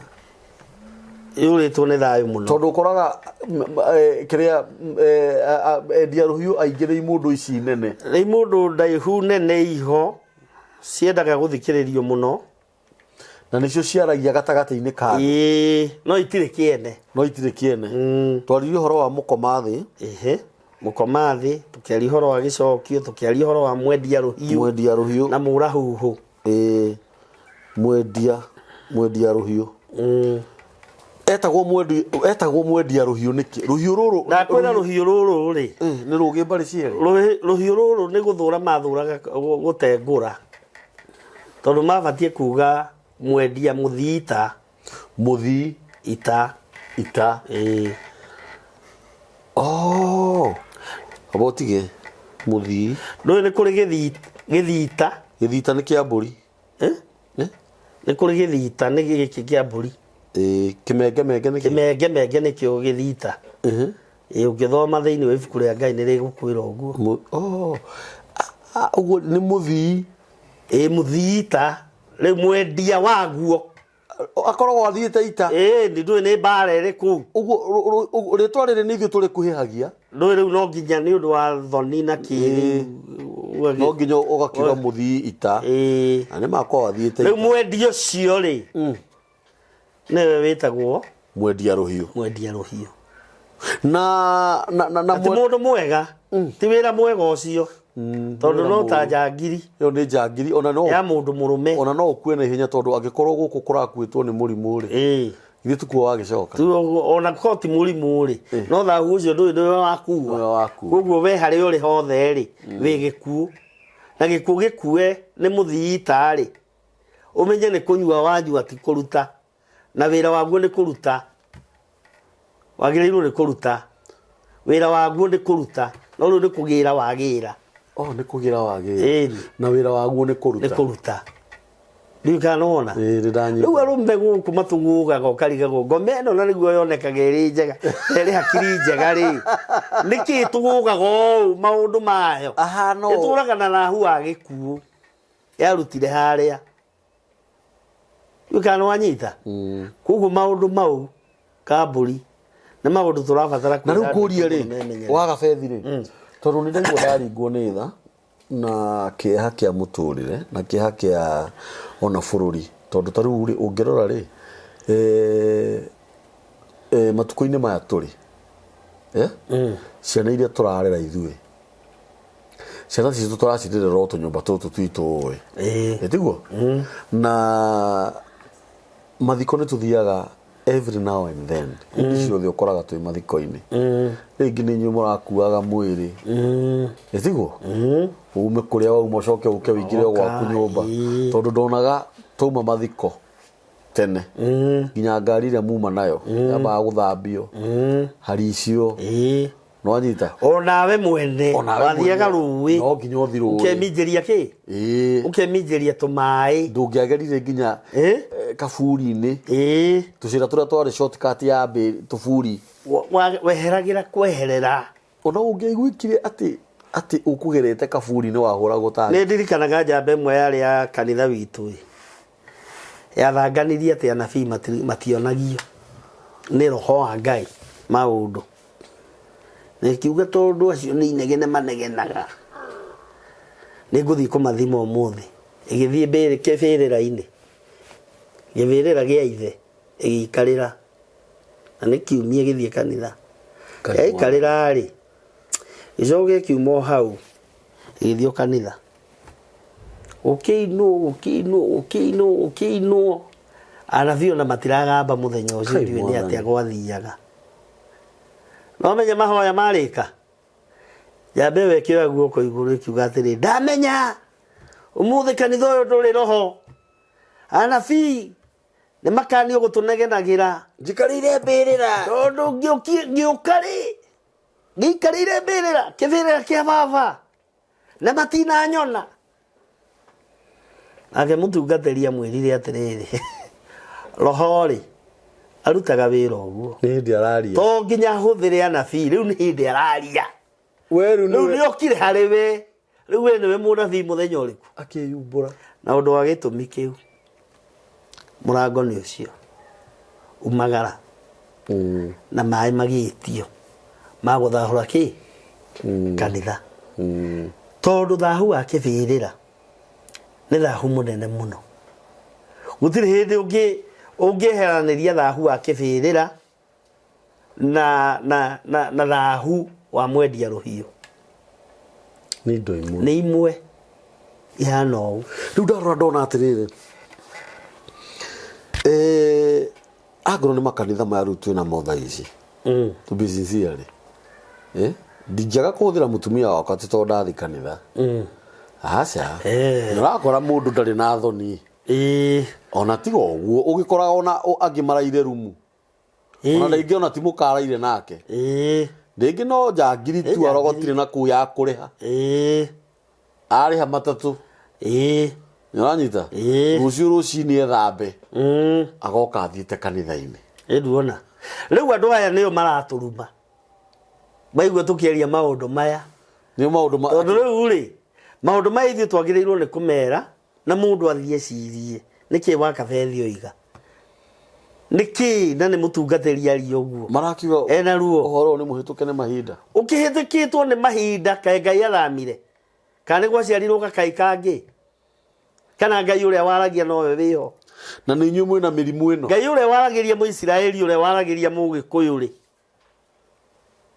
Yũrĩtwo nĩ thayũ mũno. Tondũ ũkoraga, kĩrĩa, endia rũhiũ aingĩ nĩ imũndũ ici nene. Nĩ imũndũ ndaihu nene iho, ciendaga gũthikĩrĩrio mũno. Na nĩcio ciaragia gatagatĩ-inĩ ka andũ. Ĩĩ, no itirĩ kĩene. No itirĩ kĩene. Twaririe ũhoro wa mũkoma thĩ. Ĩhĩ, mũkoma thĩ, tũkĩaria ũhoro wa gĩcokio, tũkĩaria ũhoro wa mwendia rũhiũ. Mwendia rũhiũ. Na mũrahuhũ. Ĩĩ, mwendia rũhiũ. Etagwo mwendia rũhiũ nĩkĩ? Rũhiũ rũrũ. Ndakwĩra rũhiũ rũrũ rĩ. Nĩ rũgĩ mbarĩ cierĩ. Rũhiũ rũrũ nĩ gũthũra mathũraga gũtengũra. Tondũ mabatiĩ kuga mwendia mũthii ita. Mũthii ita. Ita. Ĩĩ. Oh. Aba ũtige. Mũthii. Ndũĩ nĩ kũrĩ gĩthita. Gĩthita nĩ kĩa mbũri. Eh? Eh? Nĩ kũrĩ gĩthita nĩ gĩkĩ kĩa mbũri. Ĩĩ, kĩmengemenge nĩ kĩ? Kĩmengemenge nĩkĩo gĩthita. Ĩĩ, ũngĩthoma thĩinĩ wa ibuku rĩa Ngai nĩ rĩgũkwĩra ũguo. Oh. Ũguo nĩ mũthii. Ĩĩ, mũthii ita. Rĩu mwendia waguo. Akoragwo athiĩte ita. Ĩĩ, ndũĩ nĩ mbara ĩrĩ kũu. Ũguo, rĩtwa rĩrĩ nĩ ithuĩ tũrĩkuhĩhagia. Ndũĩ rĩu no nginya nĩ ũndũ wa thoni na kĩrĩ. Ĩĩ. No nginya ũgakiuga mũthii ita. Ĩĩ. Na nĩ makoragwo athiĩte Rĩu ita. mwendia ũcio rĩ, nĩwe wĩtagwo Mwendia rũhiũ. Mwendia rũhiũ. Na Ti mũndũ mwega. Ti wĩra mwega ũcio. Tondũ Wĩra no ta mũũru. njangiri. Ĩyo nĩ njangiri, ona no Ya mũndũ mũrũme. Ona no ũkue na ihenya tondũ angĩkorwo gũkũ kũrakuĩtwo nĩ mũrimũ rĩ. Ĩĩ. Githĩ ti kuo wagĩcoka? Ona korwo ti mũrimũ rĩ, no thahu ũcio ndũĩ nĩwe wakua. Nĩwe wakua. Koguo we harĩa ũrĩ hothe rĩ, wĩ gĩkuũ. Na gĩkuũ gĩkue nĩ mũthii rĩ, ũmenye nĩ kũnyua wanyua ti kũruta, na wĩra waguo nĩ kũruta. Wagĩrĩirwo nĩ kũruta, wĩra waguo nĩ kũruta, no rĩu nĩ kũgĩra wagĩra. Oh, nĩ kũgĩra wagĩra. Ĩni. Na wĩra waguo nĩ Nĩ kũruta. Kũruta. Ndiũĩ kana nĩwona. Ĩĩ, nĩ ndanyita. Rĩu arũme gũkũ matũgũgaga ũkarigagwo ngoma ĩno na nĩguo yonekaga ĩrĩ njega, ĩrĩ hakiri njega rĩ, nĩkĩ tũgũgaga ũũ maũndũ mayo? Ahana ũũ. Ĩtũraga na thahu wa gĩkuũ yarutire harĩa. Ndiũĩ kana nĩwanyita. Koguo maũndũ mau kambũri nĩ maũndũ tũrabatara Na rĩu kwĩra andũ kũrie rĩ, mũno memenyerere. Waga bethi rĩ, tondũ nĩ ndaigua ndaringwo nĩ tha na kĩeha kĩa mũtũrĩre na kĩeha kĩa ona bũrũri, tondũ ta rĩu rĩ, ũngĩrora rĩ, matukũ-inĩ maya tũrĩ, ciana iria tũrarera ithuĩ, ciana citũ tũracirerera o tũnyũmba tũtũ twitũ ũĩ. Ĩĩ. Tiguo? Na mathiko nĩ tũthiaga every now and then, hĩndĩ ciothe ũkoraga twĩ mathiko-inĩ, rĩngĩ nĩ inyuĩ mũrakuaga mwĩrĩ, tiguo? Ume kũrĩa wauma ũcoke ũke ũingĩre o gwaku nyũmba. Tondũ ndonaga twauma mathiko tene, nginya ngari ĩrĩa muma nayo yambaga gũthambio hari icio. Nĩwanyita? Onawe mwene Onawe wathiaga mwene, rũĩ, no nginya ũthi rũĩ. Ũkeminjĩria kĩ? Ĩĩ. Ũkeminjĩria tũmaĩ. Ndũngĩagerire nginya Ĩ? Kaburi-inĩ, Ĩĩ. Tũcĩra tũrĩa twarĩ shortcut ya tũburi. Weheragĩra kweherera. Ona ũngĩaiguĩkire atĩ ũkũgerete kaburi-inĩ wahũragwo ta Nĩ ndirikanaga njamba ĩmwe yarĩ ya kanitha witũ ĩ, yathanganirie atĩ anabii mationagio nĩ roho wa Ngai maũndũ, na ĩkiuga tondũ acio nĩ inegene manegenaga, nĩ ngũthiĩ kũmathima ũmũthĩ. Ĩgĩthiĩ kĩbĩrĩra-inĩ, kĩbĩrĩra gĩa ithe, ĩgĩikarĩra, na nĩ kiumia ĩgĩthiĩ kanitha. Yaikarĩra rĩ, ĩgĩcoka ĩkiuma o hau ĩgĩthiĩ o kanitha, gũkĩinwo, gũkĩinwo, gũkĩinwo, gũkĩinwo, anabii ona matiragamba mũthenya ũcio. Kai Ndiũĩ nĩ Mwathani. atĩa gwathiaga, no menye mahoya marĩka, njamba ĩyo ĩkĩoya guoko igũrũ ĩkiuga atĩrĩ, "Ndamenya ũmũthĩ kanitha ũyũ ndũrĩ roho, anabii nĩ makanio gũtũnegenagĩra." Njikarĩire mbĩrĩra. Tondũ ngĩũka rĩ, ngĩikarĩire mbĩrĩra, kĩbĩrĩra kĩa baba, na matinanyona. Nake mũtungatĩri amwĩrire atĩrĩrĩ, roho rĩ arutaga wĩra ũguo. Nĩ hĩndĩ araria. To nginya hũthĩre anabii, rĩu nĩ hĩndĩ araria. We rĩu rĩu nĩwe nĩ okire harĩ we, rĩu we nĩwe mũnabii mũthenya ũrĩkũ? Akĩyumbũra. Na ũndũ wa gĩtũmi kĩu, mũrango nĩ ũcio umagara na maĩ magĩtio ma gũthahũra kĩ kanitha, tondũ thahu wa kĩbĩrĩra nĩ thahu mũnene mũno. Gũtirĩ hĩndĩ ũngĩeheranĩria thahu wa kĩbĩrĩra na thahu wa mwendia rũhiũ. Nĩ indo imwe. Nĩ imwe ihana ũũ. Rĩu ndarora ndona atĩrĩrĩ, angorwo nĩ makanitha maya rĩu twĩna mo thaa ici, to be sincere rĩ, ndingĩaga kũhũthĩra mũtumia wakwa atĩ tondũ ndathi kanitha, aca. Nĩ ũrakora mũndũ ndarĩ na thoni. Ona tiga ũguo, ũgĩkoraga ona angĩ maraire rumu, ona rĩngĩ ona ti mũkaraire nake, rĩngĩ no njangiri tu. Njangiri. Arogotire na kũu ya kũrĩha, arĩha matatũ. Nĩ ũranyita? Rũciũ rũcinĩ ethambe, agoka athiĩte kanitha-inĩ. Nduona rĩu andũ aya nĩo maratũruma maigua tũkĩaria maũndũ maya. Nĩ maũndũ ma Tondũ rĩu rĩ, maũndũ maya ithuĩ twagĩrĩirwo nĩ kũmera na mũndũ athiĩ ecirie nĩkĩ wakabethi oiga nĩkĩ, na nĩ mũtungatĩri aria ũguo. Marakiuga Ena ruo. Ũhoro ũyũ nĩ mũhĩtũke nĩ mahinda. Ũkĩhĩtũkĩtwo nĩ mahinda. Kaĩ Ngai athamire, kana nĩ gwaciarirwo gakai kangĩ, kana Ngai ũrĩa waragia nowe wĩho? Na nĩ inyuĩ mwĩna mĩrimũ ĩno. Ngai ũrĩa waragĩria Mũisiraeli, ũrĩa waragĩria Mũgĩkũyũ rĩ,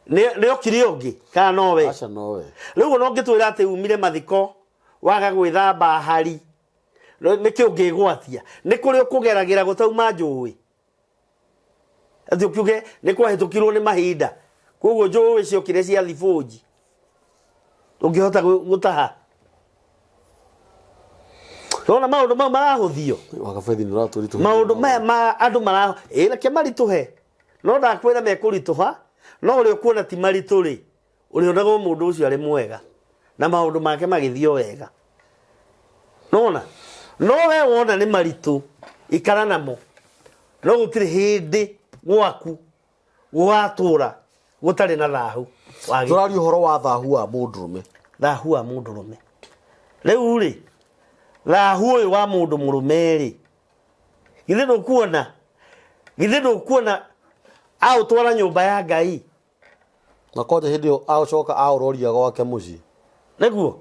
nĩ okire ũngĩ kana nowe? Aca, nowe. Rĩu ona ũngĩtwĩra atĩ umire mathiko waga gwĩthamba hari, nĩkĩ ũngĩgwatia nĩ kũrĩ ũkũgeragĩra gũtauma njũĩ, atĩ ũkiuge nĩ kwahĩtũkirwo nĩ mahinda, koguo njũĩ ciokire cia thibũnji, ũngĩhota gũtaha? Rona maũndũ mau marahũthio. Wagabethi nĩ ũratũritũhia. Maũndũ maya ma andũ mara ĩ reke maritũhe. No ndakwĩra mekũritũha, no ũrĩa ũkuona ti maritũ rĩ, ũrĩonaga o mũndũ ũcio arĩ mwega na maũndũ make magĩthiĩ o wega. Nona no we wona nĩ maritũ ikara namo, no gũtirĩ hĩndĩ gwaku gũgatũra gũtarĩ na thahu wa gĩkuũ. Tũraria ũhoro wa thahu wa mũndũrũme. Thahu wa mũndũrũme. Rĩu rĩ, thahu ũyũ wa mũndũ mũrũme rĩ, githĩ ndũkuona, githĩ ndũkuona aũtwara nyũmba ya Ngai? Na kwanja hĩndĩ ĩyo aũcoka aũroria gwake mũciĩ. Nĩguo?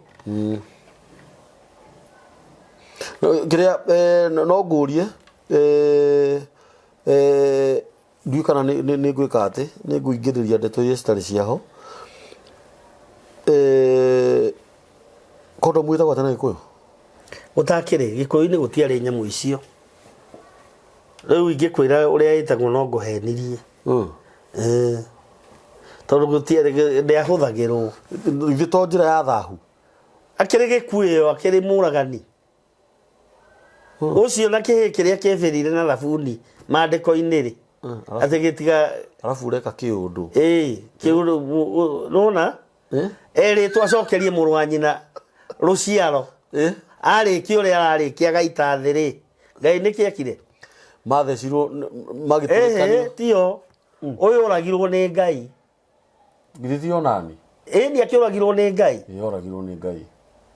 Kĩrĩa no ngũrie ndiũĩ kana nĩ ngwĩka atĩ nĩ ngũingĩrĩria ndeto iria citarĩ ciaho. Kondomu ĩtagwo atĩa na Gĩkũyũ? Gũtakĩrĩ, Gĩkũyũ-inĩ gũtiarĩ nyamũ icio. Rĩu ingĩkwĩra ũrĩa ĩtagwo no ngũhenirie. Eh. Tondũ gũtiarĩ ndĩahũthagĩrwo. Ithuĩ to njĩra ya thahu. Akĩrĩ gĩkuĩo, akĩrĩ mũragani. Ũcio na kĩhĩ kĩrĩa kĩbĩrire na thabuni maandĩko-inĩ rĩ. Atĩ gĩtiga Arabu ũreka kĩũndũ. Ĩĩ, kĩũndũ nona erĩtwo acokerie mũrũ wa nyina rũciaro. Arĩkia ũrĩa ararĩkia agaita thĩ rĩ, Ngai nĩkĩ ekire? Mathecirwo magĩtũrĩkanio. Ĩhĩ, tiyo. Ũyũ oragirwo nĩ Ngai. Githĩ ti onani? Ĩni akĩũragirwo nĩ Ngai. Ĩ oragirwo nĩ Ngai.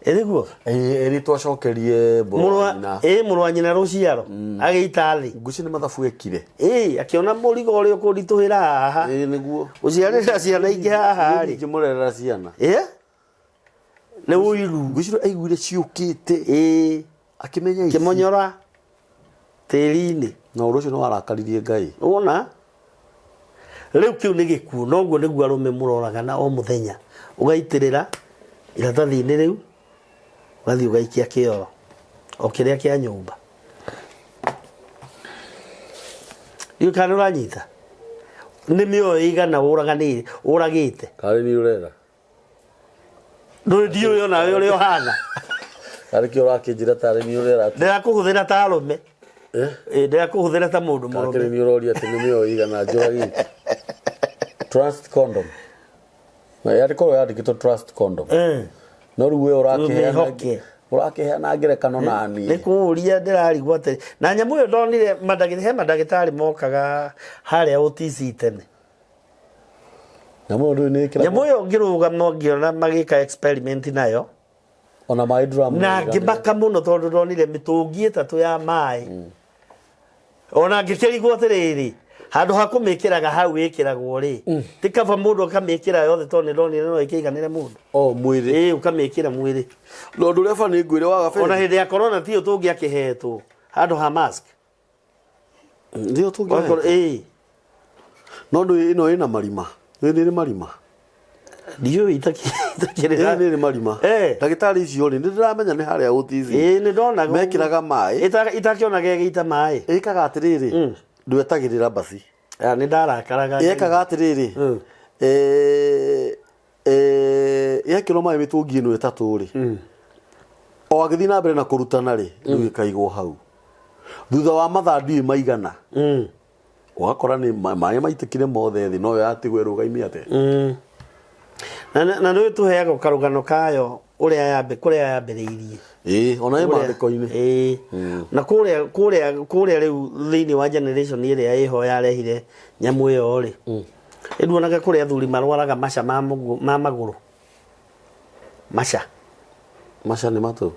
Ĩrĩguo? Ĩrĩtwo acokerie mũrũ wa nyina. Ĩ mũrũ wa nyina rũciaro agĩita thĩ. Ngwĩciria nĩ mathabu ekire. Ĩ akĩona mũrigo ũrĩa ũkũnditũhĩra haha. Ĩ nĩguo. Gũciarĩra ciana ingĩ haha rĩ. Ingĩmũrerera ciana. Ĩ nĩ ũiru. Ngwĩciria aiguire ciũkĩte. Ĩ Akĩmenya ici. Kĩmonyora tĩri-inĩ. Na ũndũ ũcio nĩ warakaririe Ngai. Wona? Rĩu kĩu nĩ gĩkuũ, noguo nĩguo arũme mũroragana o mũthenya. Ũgaitĩrĩra iratathi-inĩ rĩu, ũgathiĩ ũgaikia kĩoro, o kĩrĩa kĩa nyũmba. Ndiũĩ kana nĩ ũranyita? Nĩ mĩoyo ĩigana ũraganĩire, ũragĩte. Karĩ niĩ ũrera? Ndũĩ ndiũĩ onawe ũrĩa ũhana. Karĩ kĩo ũrakĩnjĩra tarĩ niĩ ũrera atĩ. Ndĩrakũhũthĩra ta arũme. Eh? Ĩ, ndĩrakũhũthĩra ta mũndũ Kakĩrĩ mũrũme. niĩ ũroria atĩ nĩ mĩoyo ĩigana njũragĩte. Trust condom. Na yandĩkorwo yandĩkĩtwo trust condom. Eh. No rĩu we ũrakĩheana Ũmĩhoke. ũrakĩheana ngerekano na niĩ. Nĩ kũũria ndĩrarigwo atĩrĩ. Na nyamũ ĩyo ndonire mandagĩtarĩ, he mandagĩtarĩ mokaga harĩa OTC tene. Nyamũ ĩyo ndũĩ nĩ ĩkĩragwo. Nyamũ ĩyo ngĩrũgama ngĩona magĩka experiment nayo. Ona maĩ ndũramũ. Na ngĩmaka mũno tondũ ndonire mĩtũngi ĩtatũ ya maĩ. Ona ngĩkĩrigwo atĩrĩrĩ, handũ ha kũmĩkĩraga hau ĩkĩragwo rĩ, ti kaba mũndũ akamĩkĩra yothe tondũ nĩ ndonire no ĩkĩiganĩre mũndũ. O mwĩrĩ. Ĩĩ ũkamĩkĩra mwĩrĩ. Na ũndũ ũrĩa bani ngwĩre waga Ona hĩndĩ ya corona tiyo tũngĩakĩhetwo handũ ha mask. Ndio Wakorwo- tũngĩhetwo. Ĩĩ. No ndũĩ ĩno ĩna marima. Nĩ ĩrĩ marima. Ndiũĩ itakĩrĩ. Ĩno nĩ ĩrĩ marima. Eh. Ndagĩtarĩ icio rĩ, nĩ ndĩramenya nĩ harĩa OTC. Ĩĩ nĩ ndonaga. Mekĩraga maĩ. Itakĩonaga ĩgĩita maĩ. Ĩkaga atĩrĩrĩ, ndwetagĩrĩra mbasi. Ah, nĩ ndarakaraga. Ĩkaga atĩrĩrĩ, yekĩrwo maĩ mĩtũngi ĩno ĩtatũ rĩ, o agĩthiĩ na mbere na kũrutana rĩ, rĩu ĩkaigwo hau. Thutha wa mathaa ndiũĩ maigana, ũgakora nĩ maĩ maitĩkire mothe thĩ, noyo yatigwo ĩrũgaime atĩa. Na nĩ tũheagwo karũgano kayo ũrĩa yambe kũrĩa yambĩrĩirie. Ĩĩ, ona ĩ maandĩko-inĩ. Ĩĩ. Na kũrĩa kũrĩa kũrĩa rĩu thĩinĩ wa generation ĩrĩa ĩho yarehire nyamũ ĩyo rĩ. Nduonaga kũrĩa athuri marwaraga maca ma ma magũrũ. Maca. Maca nĩ matũ.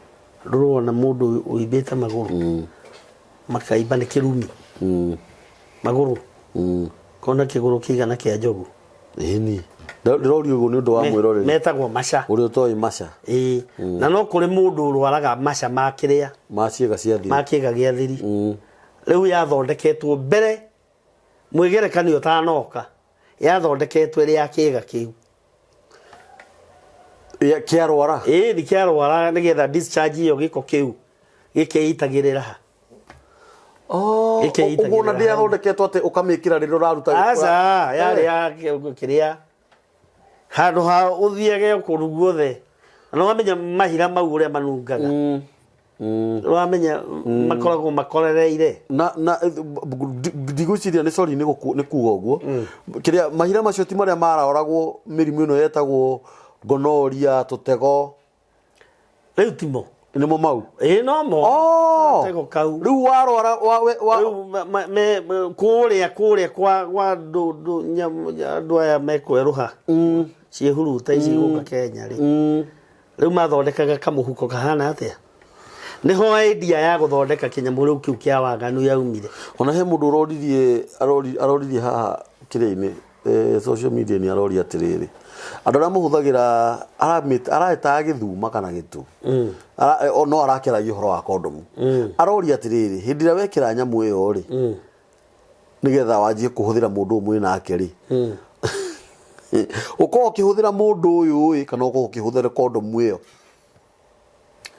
Ndũrona mũndũ ũimbĩte magũrũ. Makaimba nĩ kĩrumi. Magũrũ. Kona kĩgũrũ kĩigana kĩa njogu. Ĩni. Ndĩrorio ũguo nĩ ũndũ wa mwĩroreri. Metagwo maca. Ũrĩa ũtoĩ maca. Ĩĩ. Na no kũrĩ mũndũ ũrwaraga maca ma kĩrĩa. Ma ciĩga cia thiri. Ma kĩĩga gĩa thiri. Rĩu yathondeketwo mbere mwĩgerekanio ũtanoka yathondeketwo ĩrĩ ya kĩĩga kĩu. Kĩarwara? Ĩĩ nĩ kĩarwara nĩgetha discharge ĩyo gĩko kĩu gĩkeitagĩrĩra ha. Oh, Ĩkeitagĩrĩra ũguo ona hau. ndĩathondeketwo atĩ ũkamĩkĩra rĩrĩa ũraruta Aca, yarĩ ya kĩrĩa handũ ha ũthiage kũndũ guothe na wamenya mahira mau ũrĩa manungaga. Wamenya makoragwo makorereire. Na ndigwĩciria nĩ sorry nĩ nĩ kuga ũguo kĩrĩa mahira macio ti marĩa maroragwo mĩrimũ ĩno yetagwo gonoria tũtego. Rĩu timo. Nĩmo mau. Ĩĩ, nomo. Oh! Gatego kau. Rĩu warwara wa Rĩu kũrĩa kwa andũ aya mekwerũha ciĩhuruta ici gũka Kenya rĩ, rĩu mathondekaga kamũhuko kahana atĩa? Nĩho idea ya gũthondeka kĩnyamũ rĩu kĩu kĩa waganu yaumire. Ona he mũndũ ũroririe aroririe haha kĩrĩa-inĩ, social media nĩ aroria atĩrĩrĩ, andũ arĩa mũhũthagĩra araĩtaga gĩthuma kana gĩtũ. No arakĩaragia ũhoro wa kondomu. Aroria atĩrĩrĩ, hĩndĩ ĩrĩa wekĩra nyamũ ĩyo rĩ, nĩgetha wanjie kũhũthĩra mũndũ ũyũ mwĩ nake rĩ, ũkorwo ũkĩhũthĩra mũndũ ũyũ ĩ kana ũkorwo ũkĩhũthĩra kondomu ĩyo?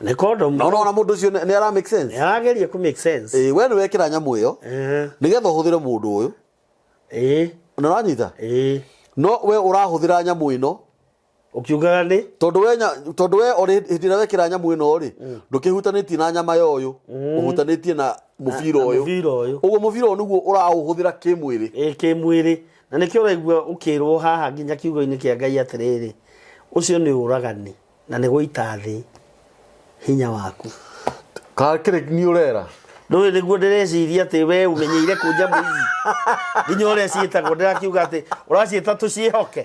Nĩ kondomu. Na ũrona mũndũ ũcio nĩ ara make sense. Nĩ arageria kũ make sense. Ĩ, we nĩ wekĩra nyamũ ĩyo nĩgetha ũhũthĩre mũndũ ũyũ. Nĩ ũranyita? Ĩĩ. No we ũrahũthĩra nyamũ ĩno ũkiugaga nĩ tondũ we orĩ hĩndĩ ĩrĩa wekĩra nyamũ ĩno rĩ, ndũkĩhutanĩtie na nyama ya ũyũ, ũhutanĩtie na mũbira na ũyũ. Mũbira ũyũ. Ũguo mũbira ũyũ nĩguo ũraũhũthĩra kĩmwĩrĩ. Ĩĩ, kĩmwĩrĩ. Na nĩkĩo ũraigua ũkĩrwo haha nginya kiugo-inĩ kĩa Ngai atĩrĩrĩ, ũcio nĩ ũragani na nĩ gũita thĩ hinya waku. Kakĩrĩ nĩ ũrera. Ndũĩ nĩguo ndĩreciria atĩ we ũmenyeire kũ nyamũ ici nginya ũrĩa ciĩtagwo, ndĩrakiuga atĩ ũraciĩta tũciĩhoke,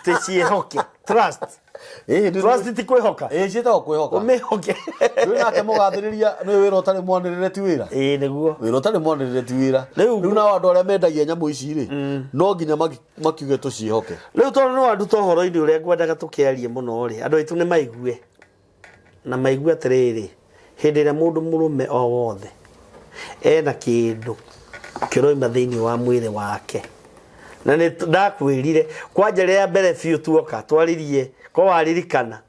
tũciĩhoke, trust. Trust ti kwĩhoka. Ĩĩ, ciĩtagwo kwĩhoka. Ũmĩhoke. Ndũĩ nake mũgathĩrĩria nĩ wĩra ũtarĩ mwanĩrĩre ti wĩra. Ĩĩ, nĩguo. Wĩra ũtarĩ mwanĩrĩre ti wĩra. Rĩu Rĩu nao andũ arĩa mendagia nyamũ ici rĩ, no nginya makiuge tũciĩhoke. Rĩu tondũ nĩ wanduta ũhoro-inĩ ũrĩa ngwendaga tũkĩarie mũno rĩ, andũ aitũ nĩ maigue na maigue atĩrĩrĩ, hĩndĩ ĩrĩa mũndũ mũrũme o wothe ena kĩndũ kĩroima thĩinĩ wa mwĩrĩ wake, na nĩ ndakwĩrire kwanja rĩa mbere biũ tuoka twaririe ko waririkana,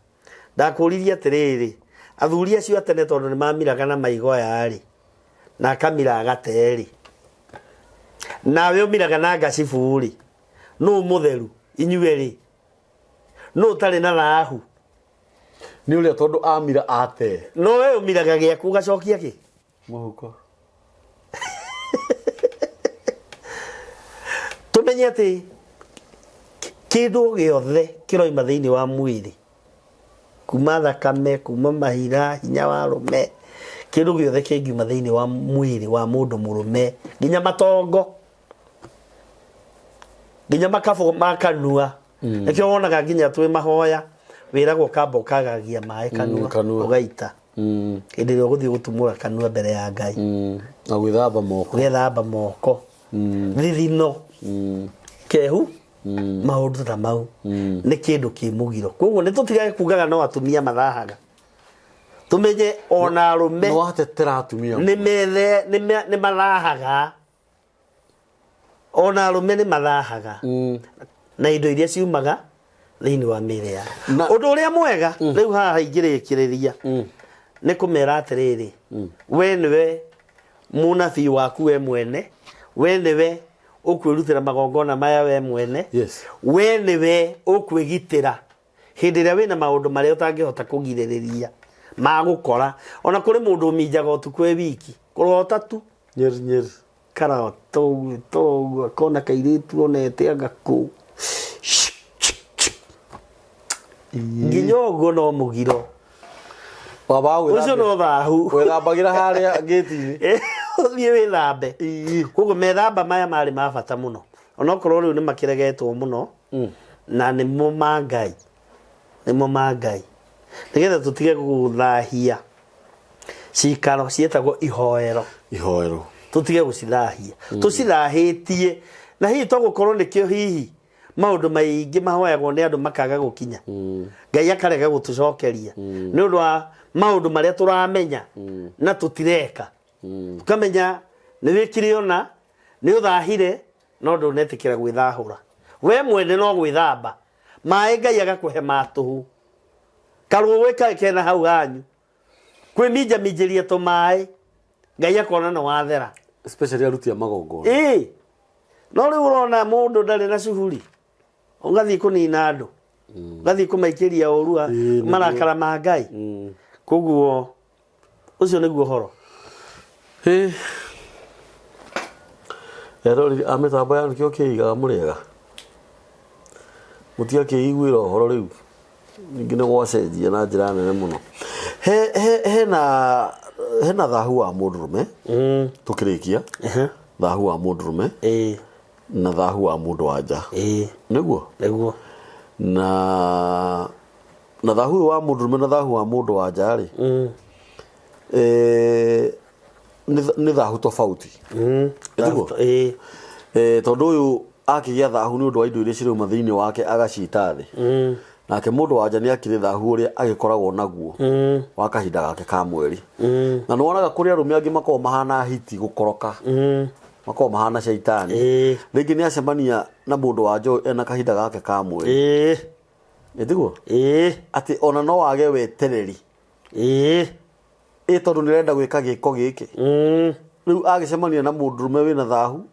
ndakũririe atĩrĩrĩ, athuri acio a tene tondũ nĩ mamiraga na maigoya rĩ, na akamira agate rĩ, nawe ũmiraga na ngacibũ rĩ, nũ mũtheru inyuĩ rĩ, nũ ũtarĩ na thahu? Nĩ ũrĩa tondũ amira ate. No we ũmiraga gĩaku ũgacokia kĩ? Mũhuko. Tũmenye atĩ kĩndũ gĩothe kĩroima thĩinĩ wa mwĩrĩ, kuma thakame, kuma mahira, hinya wa rũme, kĩndũ gĩothe kĩngiuma thĩinĩ wa mwĩrĩ wa mũndũ mũrũme, nginya matongo, nginya makabũ ma kanua. Nĩkĩo wonaga nginya twĩ mahoya wĩragwo kamba ũkagagia maĩ kanua, kanua. Ũgaita hĩndĩ ĩrĩa ũgũthiĩ gũtumũra kanua mbere ya Ngai. Na gwĩthamba moko. Ũgethamba moko, thithino, kehu, maũndũ ta mau nĩ kĩndũ kĩ mũgiro. Koguo nĩ tũtigage kugaga no atumia mathahaga, tũmenye ona arũme. Nĩ watetera atumia. Nĩ methe nĩ mathahaga, ona arũme nĩ mathahaga na indo iria ciumaga thĩinĩ wa mĩĩrĩ yao. Ũndũ ũrĩa mwega rĩu haha ingĩrĩkĩrĩria nĩ kũmera atĩrĩrĩ, we nĩwe mũnabii waku we mwene, we nĩwe ũkwĩrutĩra magongona maya we mwene, we nĩwe ũkwĩgitĩra hĩndĩ ĩrĩa wĩna maũndũ marĩa ũtangĩhota kũgirĩrĩria magũkora. Ona kũrĩ mũndũ ũminjaga ũtukũ e wiki kũrota tu. Nyeri nyeri. Karota ũguo toguo akona kairĩtu onete anga kũ nginya ũguo no mũgiro. Wambaga ũcio no thahu. Gwĩthambagĩra harĩa ngĩti-inĩ. Ũthiĩ wĩthambe. Koguo methamba maya marĩ ma bata mũno, onokorwo rĩu nĩ makĩregetwo mũno, na nĩmo ma Ngai, nĩmo ma Ngai, nĩgetha tũtige gũthahia cikaro ciĩtagwo ihoero. Ihoero. Tũtige gũcithahia, tũcithahĩtie, na hihi to gũkorwo nĩkĩo hihi maũndũ maingĩ mahoyagwo nĩ andũ makaga gũkinya, Ngai akarega gũtũcokeria nĩ ũndũ wa maũndũ marĩa tũramenya na tũtireka. Tũkamenya nĩ wĩkire ona nĩ ũthahire, no ndũnetĩkĩra gwĩthahũra we mwene, no gwĩthamba maĩ Ngai agakũhe matũhũ karũĩ kaĩ kena hau hanyu kwĩminjaminjĩria tũmaĩ, Ngai akona nĩ wathera. Especially aruti a magongona. Ĩĩ, no rĩu ũrona mũndũ ndarĩ na cuhuri, ũgathiĩ kũnina andũ, ũgathiĩ kũmaikĩria ũru wa Ĩĩ, nĩguo. marakara ma Ngai. Koguo Ũcio nĩguo ũhoro. Ĩ. Eroreri a mĩtambo ya nĩkĩo kĩigaga mũrĩega. Mũtiakĩiguĩra ũhoro rĩu. Ningĩ nĩ gwacenjia na njĩra nene mũno. He, he, hena, hena thahu wa mũndũrũme tũkĩrĩkia. Thahu wa mũndũrũme Ĩĩ. na thahu wa mũndũ wa nja. Ĩĩ. Nĩguo? Nĩguo. Na na thahu ũyũ wa mũndũrũme na thahu wa mũndũ wa nja rĩ, eh, nĩ nĩ thahu tofauti. Nĩguo? Ĩĩ. Eh, tondũ ũyũ akĩgĩa thahu nĩ ũndũ wa indo iria cirauma thĩinĩ wake agacita thĩ. Nake mũndũ wa nja nĩ akĩrĩ thahu ũrĩa agĩkoragwo naguo wa kahinda gake ka mweri. Na nĩ wonaga kũrĩ arũme angĩ makoragwo mahana hiti gũkoroka. Makoragwo mahana caitani. Ĩĩ. Rĩngĩ nĩ acemania na mũndũ wa nja ũyũ ena kahinda gake ka mweri. Ĩĩ. Ĩtiguo? Ĩĩ. Atĩ ona no wage wetereri. Ĩĩ. Ĩ tondũ nĩ ũrenda gwĩka gĩko gĩkĩ. Rĩu agĩcemania na mũndũrũme wĩna thahu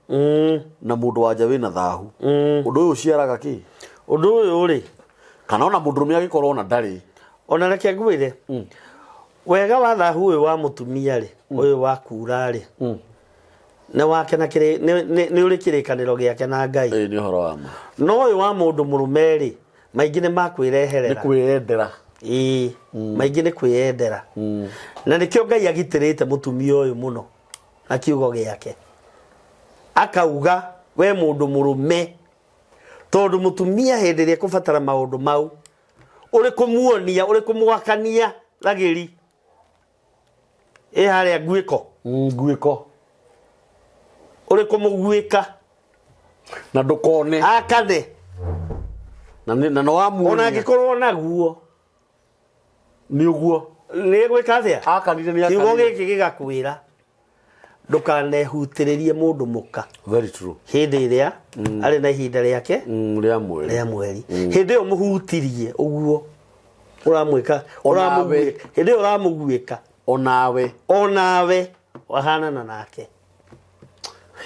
na mũndũ wa nja wĩna thahu. Ũndũ ũyũ ũciaraga kĩ? Ũndũ ũyũ rĩ, Kana ona mũndũrũme agĩkorwo ona ndarĩ. Ona reke ngwĩre, wega wa thahu ũyũ wa mũtumia rĩ, ũyũ wa kura rĩ, nĩ wake na kĩrĩ nĩ ũrĩ kĩrĩkanĩro gĩake na Ngai. Ĩĩ nĩ ũhoro wa ma. No ũyũ wa mũndũ mũrũme rĩ, maingĩ nĩ Nĩ makwĩreherera. kwĩyendera. Ĩĩ, maingĩ nĩ kwĩyendera. Na nĩkĩo Ngai agitĩrĩte mũtumia ũyũ mũno na kiugo gĩake. Akauga we mũndũ mũrũme, tondũ mũtumia hĩndĩ ĩrĩa ekũbatara maũndũ mau, ũrĩ kũmuonia, ũrĩ kũmwakania ragĩri ĩ harĩa nguĩko. Nguĩko. Ũrĩ kũmũguĩka. Na ndũkone. Akane. Na nĩ, na nĩ wamuonia. Ona angĩkorwo naguo. Nĩ ũguo. Nĩ gwĩka atĩa? Akanire nĩ Kiugo akanire. gĩkĩ gĩgakwĩra ndũkanehutĩrĩrie mũndũ mũka. Very true. Hĩndĩ ĩrĩa arĩ na ihinda rĩake Rĩa mweri. Rĩa mweri. Hĩndĩ ĩyo mũhutirie ũguo ũramwĩka, Onawe. ũramũguĩka. Hĩndĩ ĩyo ũramũguĩka. Onawe. Onawe wahanana nake.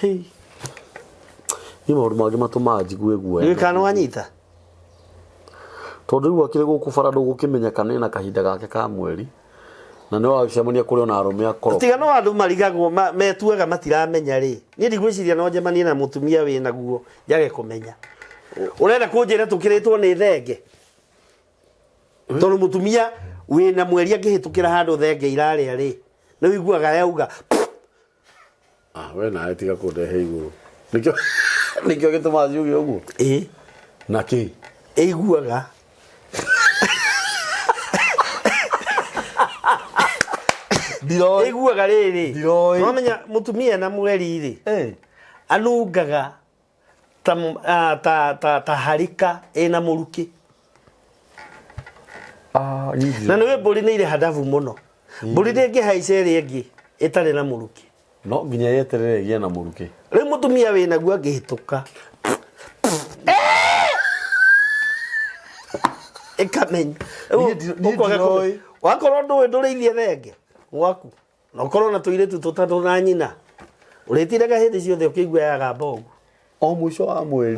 Hey. Niĩ maũndũ mangĩ matũmaga njigue guoya. Ndiũĩ kana nĩwanyita? Tondũ rĩu akĩrĩ gũkũ bara ndũgũkĩmenya kana ena kahinda gake ka mweri. Na nĩ wagĩcemania kũrĩ ona arũme akoroku. Tiga no andũ marigagwo metuaga matiramenya rĩ. Niĩ ndigwĩciria no njemanie na mũtumia wĩ naguo njage kũmenya. Ũrenda kũnjĩra tũkĩrĩtwo nĩ thenge? Tondũ mũtumia wĩna mweri angĩhĩtũkĩra handũ thenge irarĩa rĩ, nĩ ũiguaga yauga. Ah, we nawe tiga kũndehe igũrũ. Nĩkĩo nĩkĩo gĩtũmaga ciuge ũguo? Ĩĩ. Na kĩ? Ĩiguaga. Ndiroĩ. Ĩiguaga rĩrĩ. Ndiroĩ. Wamenya mũtumia na mweri rĩ, anungaga ta ah, ta ta ta harika ĩna mũrukĩ. Ah, niĩ ndirĩ. Na nĩwe mbũri nĩ irĩ handabu mũno. Mbũri ndĩngĩhaica ĩrĩa ĩngĩ ĩtarĩ na mũrukĩ. No nginya yeterere ĩgĩe na mũrukĩ. Rĩu mũtumia wĩ naguo angĩhĩtũka ĩkamenya. Rĩu Niĩ niĩ ũkwaga ndiroĩ. kũmenya. Wakorwo ndũĩ ndũrĩithie thenge gwaku na ũkorwo na tũirĩtu tũtatũ na nyina ũrĩtindaga hĩndĩ ciothe ũkĩigua yagamba ũguo. O mũico wa mweri.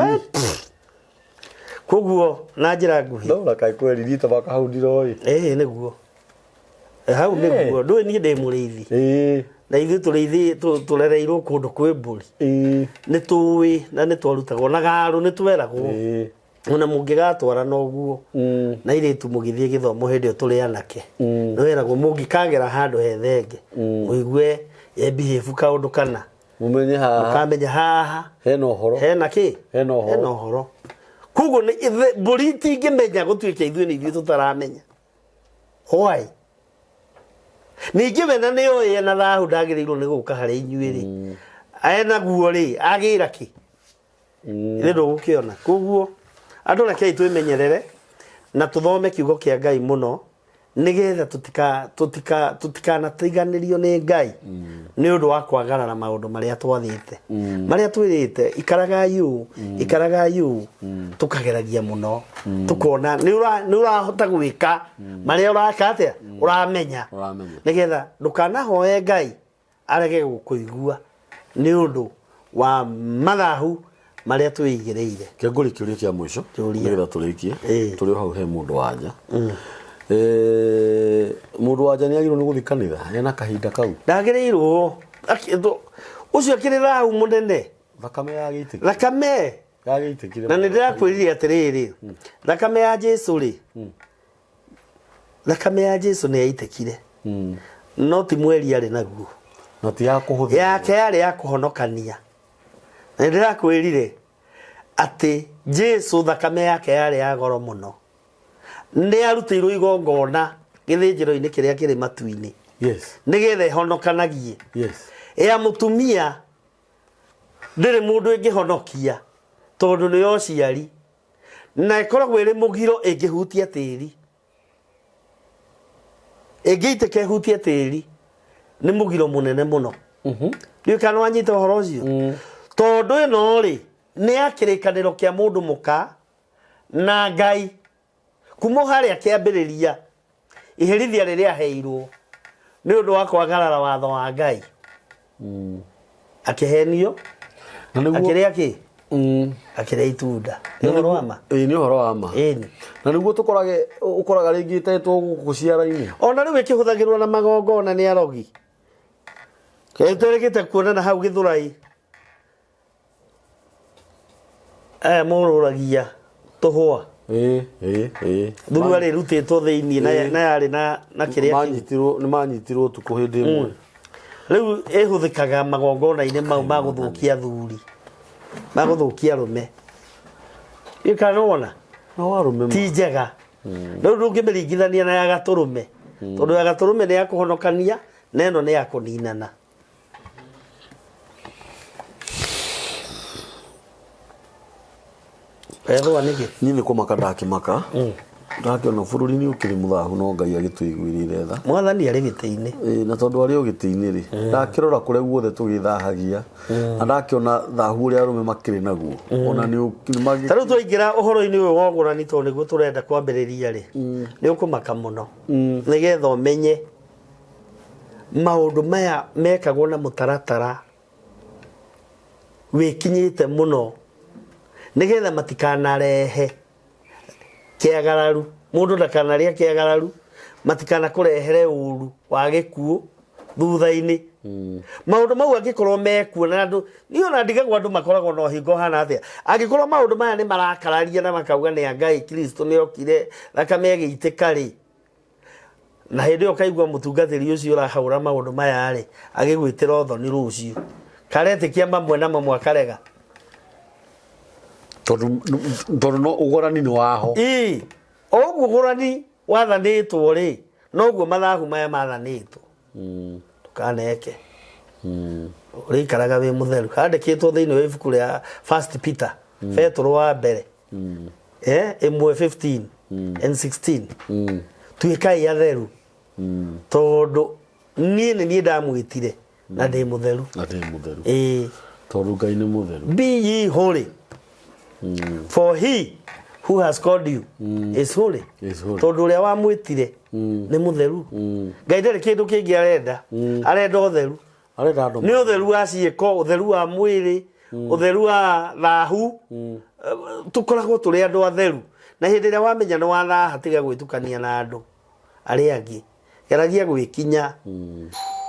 Koguo na njĩra nguhĩ. Ndona kaĩ kweri rita baka hau ndiroĩ. Ĩĩ nĩguo. Hau nĩguo. Ndũĩ niĩ ndĩ mũrĩithi. Ĩĩ. Na ithuĩ tũrĩithi tũrereirwo kũndũ kwĩ mbũri. Ĩĩ. Nĩ tũĩ na nĩ twarutagwo na garũ nĩ tweragwo. Ĩĩ. Ona mũngĩgatwara na ũguo. Na airĩtu mũgĩthiĩ gĩthomo hĩndĩ ĩyo tũrĩ anake. Nĩ weragwo mũngĩkagera handũ he thenge. Mũigue ye behave kaũndũ kana. Mũmenye haha. Mũkamenya haha. Hena ũhoro. Hena kĩ? Hena ũhoro. Hena ũhoro. Koguo nĩ mbũri itingĩmenya gũtuĩka ithuĩ nĩ ithuĩ tũtaramenya. Why? Ningĩ we na nĩ oĩ ena thahu ndagĩrĩirwo nĩ gũka harĩ inyuĩ rĩ. Ena guo rĩ, agĩra kĩ? Nĩ ndũgũkĩona. Koguo andũ rekei twĩmenyerere na tũthome kiugo kĩa Ngai mũno nĩgetha tũtikanatiganĩrio nĩ Ngai nĩ ũndũ wa kwagarara maũndũ marĩa twathĩte. Marĩa twĩrĩte ikaragai ũũ, ikaragai ũũ, tũkageragia mũno. Tũkona nĩ ũrahota gwĩka marĩa ũraka atĩa? Ũramenya. Ũramenya. Nĩgetha ndũkanahoe Ngai arege gũkũigua nĩ ũndũ wa mathahu marĩa twĩigĩrĩire. Kĩngũri kĩũria kĩa mũico Kĩũria. nĩgetha tũrĩkie Ĩĩ. tũrĩ o hau he mũndũ wa nja. Eh, mũndũ wa nja nĩ agĩrĩirwo nĩ gũthiĩ kanitha ena kahinda kau Ndagĩrĩirwo ũcio akĩrĩ thahu mũnene. Thakame yagĩitĩkire. Thakame. Yagĩitĩkire. Na nĩ ndĩrakwĩrire atĩrĩrĩ, thakame ya Jesu rĩ, thakame ya Jesu nĩ yaitĩkire. No ti mweri arĩ naguo. Na ti ya kũhũthĩra. Yake yarĩ ya kũhonokania. Na nĩ ndĩrakwĩrire atĩ Jesu thakame yake yarĩ ya goro mũno. Nĩ arutĩirwo igongona gĩthĩnjĩro-inĩ kĩrĩa kĩrĩ matu-inĩ. Nĩgetha ĩhonokanagie. Ya mũtumia ndĩrĩ mũndũ ĩngĩhonokia tondũ nĩ ya ũciari na ĩkoragwo ĩrĩ mũgiro ĩngĩhutia tĩri. Ĩngĩitĩka ĩhutie tĩri nĩ mũgiro mũnene mũno. Ndiũĩ kana nĩwanyita ũhoro ũcio. Tondũ ĩno rĩ nĩ ya kĩrĩkanĩro kĩa mũndũ mũka na Ngai kuma harĩa kĩambĩrĩria iherithia rĩrĩa aheirwo nĩ ũndũ wa kwagarara watho wa Ngai. Akĩhenio, Na nĩguo akĩrĩa kĩ? Akĩrĩa itunda. Nĩ ũhoro wa ma? Ĩĩ nĩ ũhoro wa ma. Ĩni. Na nĩguo tũkorage ũkoraga rĩngĩ ĩtetwo gũkũ ciara-inĩ. Ona rĩu ĩkĩhũthagĩrwo na magongona nĩ arogi. Twĩrĩgĩte kuonana hau Gĩthũrai. Aya morũragia tũhũa. Ĩĩ, ĩĩ, ĩĩ. Thuruarĩ ĩrutĩtwo thĩinĩ na yarĩ na kĩrĩa kĩu. Manyitirwo, nĩ manyitirwo ũtukũ hĩndĩ ĩmwe. Rĩu ĩhũthĩkaga magongona-inĩ mau ma gũthũkia athuri, ma gũthũkia arũme. Ndiũĩ kana nĩ wona? No arũme Ti njega. Rĩu ndũngĩmĩringithania na ya gatũrũme. Tondũ ya gatũrũme nĩ ya kũhonokania na ĩno nĩ ya kũninana. Ethwa nĩkĩ? Niĩ nĩ kũmaka ndakĩmaka ndakĩona bũrũri nĩ ũkĩrĩ mũthahu no Ngai agĩtũiguĩrĩire tha. Mwathani arĩ gĩtĩ-inĩ. Ĩĩ, na tondũ arĩ o gĩtĩ-inĩ rĩ, ndakĩrora kũrĩa guothe tũgĩthahagia na ndakĩona thahu ũrĩa arũme makĩrĩ naguo ona nĩ Ta rĩu twaingĩra ũhoro-inĩ ũyũ wa ũgũrani tondũ nĩguo tũrenda kwambĩrĩria rĩ, nĩ ũkũmaka mũno nĩgetha ũmenye maũndũ maya mekagwo na mũtaratara wĩkinyĩte mũno nĩgetha matikanarehe kĩagararu, mũndũ ndakanarĩe kĩagararu, matikanakũrehere ũru wa gĩkuũ thutha-inĩ. Maũndũ mau angĩkorwo mekuo na andũ, niĩ ona ndigagwo andũ makoragwo na ũhinga ũhana atĩa. Angĩkorwo maũndũ maya nĩ marakararia na makauga nĩ a Ngai, Kristo nĩ okire, thakame ĩgĩitĩka rĩ, na hĩndĩ ĩyo ũkaigua mũtungatĩri ũcio ũrahũra maũndũ maya rĩ agĩgwĩtĩra ũthoni rũciũ karetĩkia mamwe na mamwe akarega. Tondũ tondũ no ũgũrani nĩ waho. Ĩĩ, o ũguo ũgũrani wathanĩtwo rĩ noguo mathabu maya mathanĩtwo. Ndũkaneke. Ũrĩikaraga wĩ mũtheru. Handĩkĩtwo thĩinĩ wa ibuku rĩa First Peter, Petero wa mbere. Ĩmwe 15 and 16. Tuĩkai atheru tondũ niĩ nĩ niĩ ndamwĩtire na ndĩ mũtheru. Na ndĩ mũtheru. Ĩĩ. Tondũ Ngai nĩ mũtheru. Be ye holy. For he who has called you is holy. Is holy. Tondũ ũrĩa wamwĩtire nĩ mũtheru. Ngai ndarĩ kĩndũ kĩngĩ arenda. Arenda ũtheru. Arenda andũ Nĩ ũtheru wa ciĩko, ũtheru wa mwĩrĩ, ũtheru wa thahu. Tũkoragwo tũrĩ andũ atheru. Na hĩndĩ ĩrĩa wamenya nĩ wathaha, tiga gwĩtukania na andũ arĩa angĩ. Geragia gwĩkinya.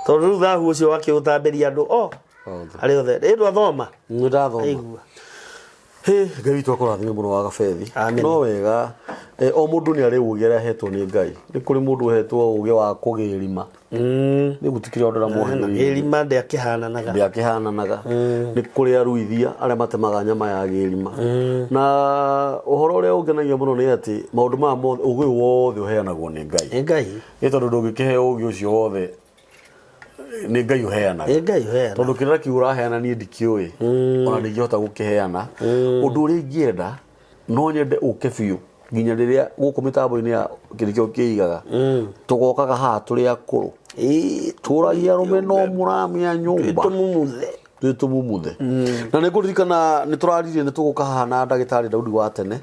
Tondũ rĩu thahu ũcio wakĩũtambĩria andũ o Othe. arĩa othe. Ĩ ndwathoma? Nĩ ndathoma. Aigua. Hĩ, Ngai witũ akũrathime mũno wa Gabethi. Amen. No wega, o mũndũ nĩ arĩ ũgĩ ũrĩa ahetwo nĩ Ngai. Nĩ kũrĩ mũndũ ũhetwo ũgĩ wa kũgĩrima. Nĩ gũtikĩrĩ ũndũ ũramũhĩrĩirie. Gĩrima ndĩakĩhananaga. Ndĩakĩhananaga. Nĩ kũrĩ aruithia arĩa matemaga nyama ya gĩrima. Na ũhoro ũrĩa ũngenagia mũno nĩ atĩ maũndũ maya mothe, ũgĩ ũyũ wothe ũheanagwo nĩ Ngai. Nĩ Ngai. Nĩ tondũ ndũngĩkĩheo ũgĩ ũcio wothe nĩ Ngai ũheanaga. Nĩ Ngai ũheanaga. Tondũ kĩrĩra kĩu ũraheana niĩ ndikĩũĩ. Ona ndingĩhota gũkĩheana. Ũndũ ũrĩa ingĩenda, no nyende ũke biũ nginya rĩrĩa gũkũ mĩtambo-inĩ ya kĩrĩ kĩo kĩigaga. Tũgokaga haha tũrĩ akũrũ. Tũragia arũme no mũramĩa nyũmba. Twĩ tũmumuthe. Twĩ tũmumuthe. Na nĩ ngũririkana nĩ tũraririe nĩ tũgũka haha na ndagĩtarĩ Daudi wa tene.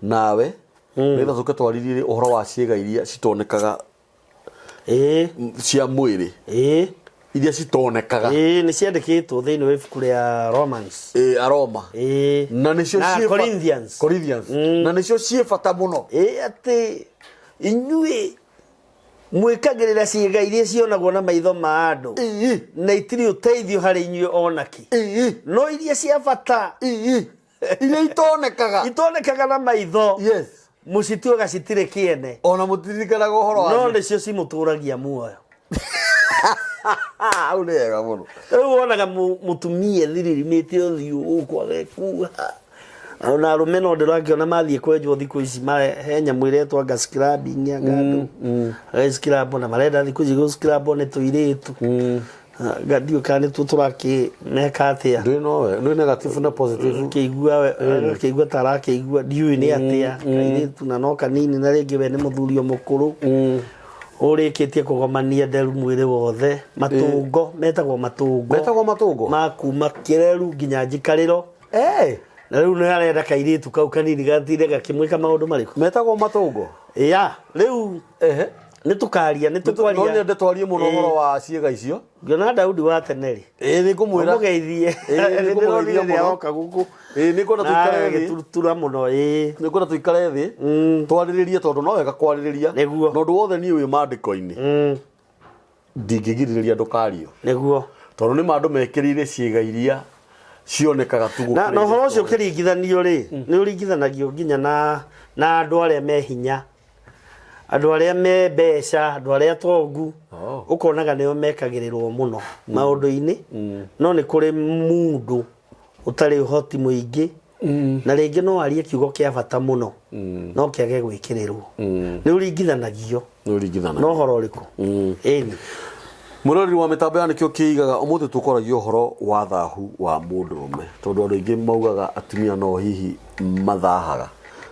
Nawe. Nĩgetha tũke twarĩrie ũhoro wa ciĩga iria citonekaga cia mwĩrĩ. Iria citonekaga. Nĩ ciandĩkĩtwo thĩinĩ wa ibuku rĩa Romans. Aroma. Na nĩcio Na ciĩ Corinthians. Corinthians. Na nĩcio ciĩ bata mũno. Atĩ Inyuĩ mwĩkagĩrĩra ciĩga iria cionagwo na maitho ma andũ na itirĩ ũteithio harĩ inyuĩ onakĩ, no iria cia bata iria itonekaga, itonekaga na maitho, mũcituaga citirĩ kĩene, ona mũtiririkanaga ũhoro no wacio. nĩcio cimũtũragia muoyo. Hau nĩ wega mũno. Rĩu wonaga mũtumia thiririmĩte ũthiũ gũkũ agekuha, ona arũme no ndĩrakĩona mathiĩ kwenjwo thikũ ici, he nyamũ ĩretwo anga scrubbing, anga andũ agacicrub, na marenda thikũ ici gũcicrub nĩ tũirĩtu. Anga ndiũĩ kana nĩtuo tũrakĩmeka atĩa. Ndwĩ nowe ndwĩ negative na positive. Akĩigua akĩigua ta arakĩigua ndiũĩ nĩ atĩa kairĩtu na no kanini, na rĩngĩ we nĩ mũthuri o mũkũrũ ũrĩkĩtie kũgomania nderu mwĩrĩ wothe, matũngo metagwo matũngo. Metagwo matũngo? Ma kuma kĩreru nginya njikarĩro. Na rĩu nĩ arenda kairĩtu kau kanini gatinde gakĩmwĩka maũndũ marĩkũ. Metagwo matũngo. Ya rĩu nĩ tũkaria, nĩ No tũkwaria. Nyende twarie mũno ũhoro wa ciĩga icio. Ngĩona Daudi wa tene rĩ, Ĩĩ, nĩ ngũmwĩra. Mũgeithie. Ĩĩ, nĩ ngũmũgeithia Nĩndĩronire rĩrĩa mũno. oka gũkũ. Ĩĩ, nĩ ngwenda tũikare thĩ. Agĩturutura mũno, ĩĩ. Nĩ ngwenda tũikare thĩ twarĩrĩrie, tondũ no wega kwarĩrĩria. Nĩguo. Na ũndũ wothe niĩ wĩ maandĩko-inĩ ndingĩgirĩrĩria ndũkario, tondũ nĩ ma andũ mekĩrĩire ciĩga iria cionekaga tu Na gũkĩra na ũhoro iria ũcio ũkĩringithanio rĩ, nĩ ũringithanagio nginya na andũ arĩa me hinya, andũ arĩa me mbeca, andũ arĩa tongu. Ũkonaga nĩo mekagĩrĩrwo mũno maũndũ-inĩ, no nĩ kũrĩ mũndũ ũtarĩ ũhoti mũingĩ na rĩngĩ no arie kiugo kĩa bata mũno no kĩage gwĩkĩrĩrwo. Nĩ ũringithanagio. Nĩ ũringithanagia. Na ũhoro ũrĩkũ? Ĩni. Mũroreri wa mĩtambo ya Nĩkĩo Kĩigaga, ũmũthĩ tũkwaragia ũhoro wa thahu wa mũndũrũme, tondũ andũ aingĩ maugaga atumia no hihi mathahaga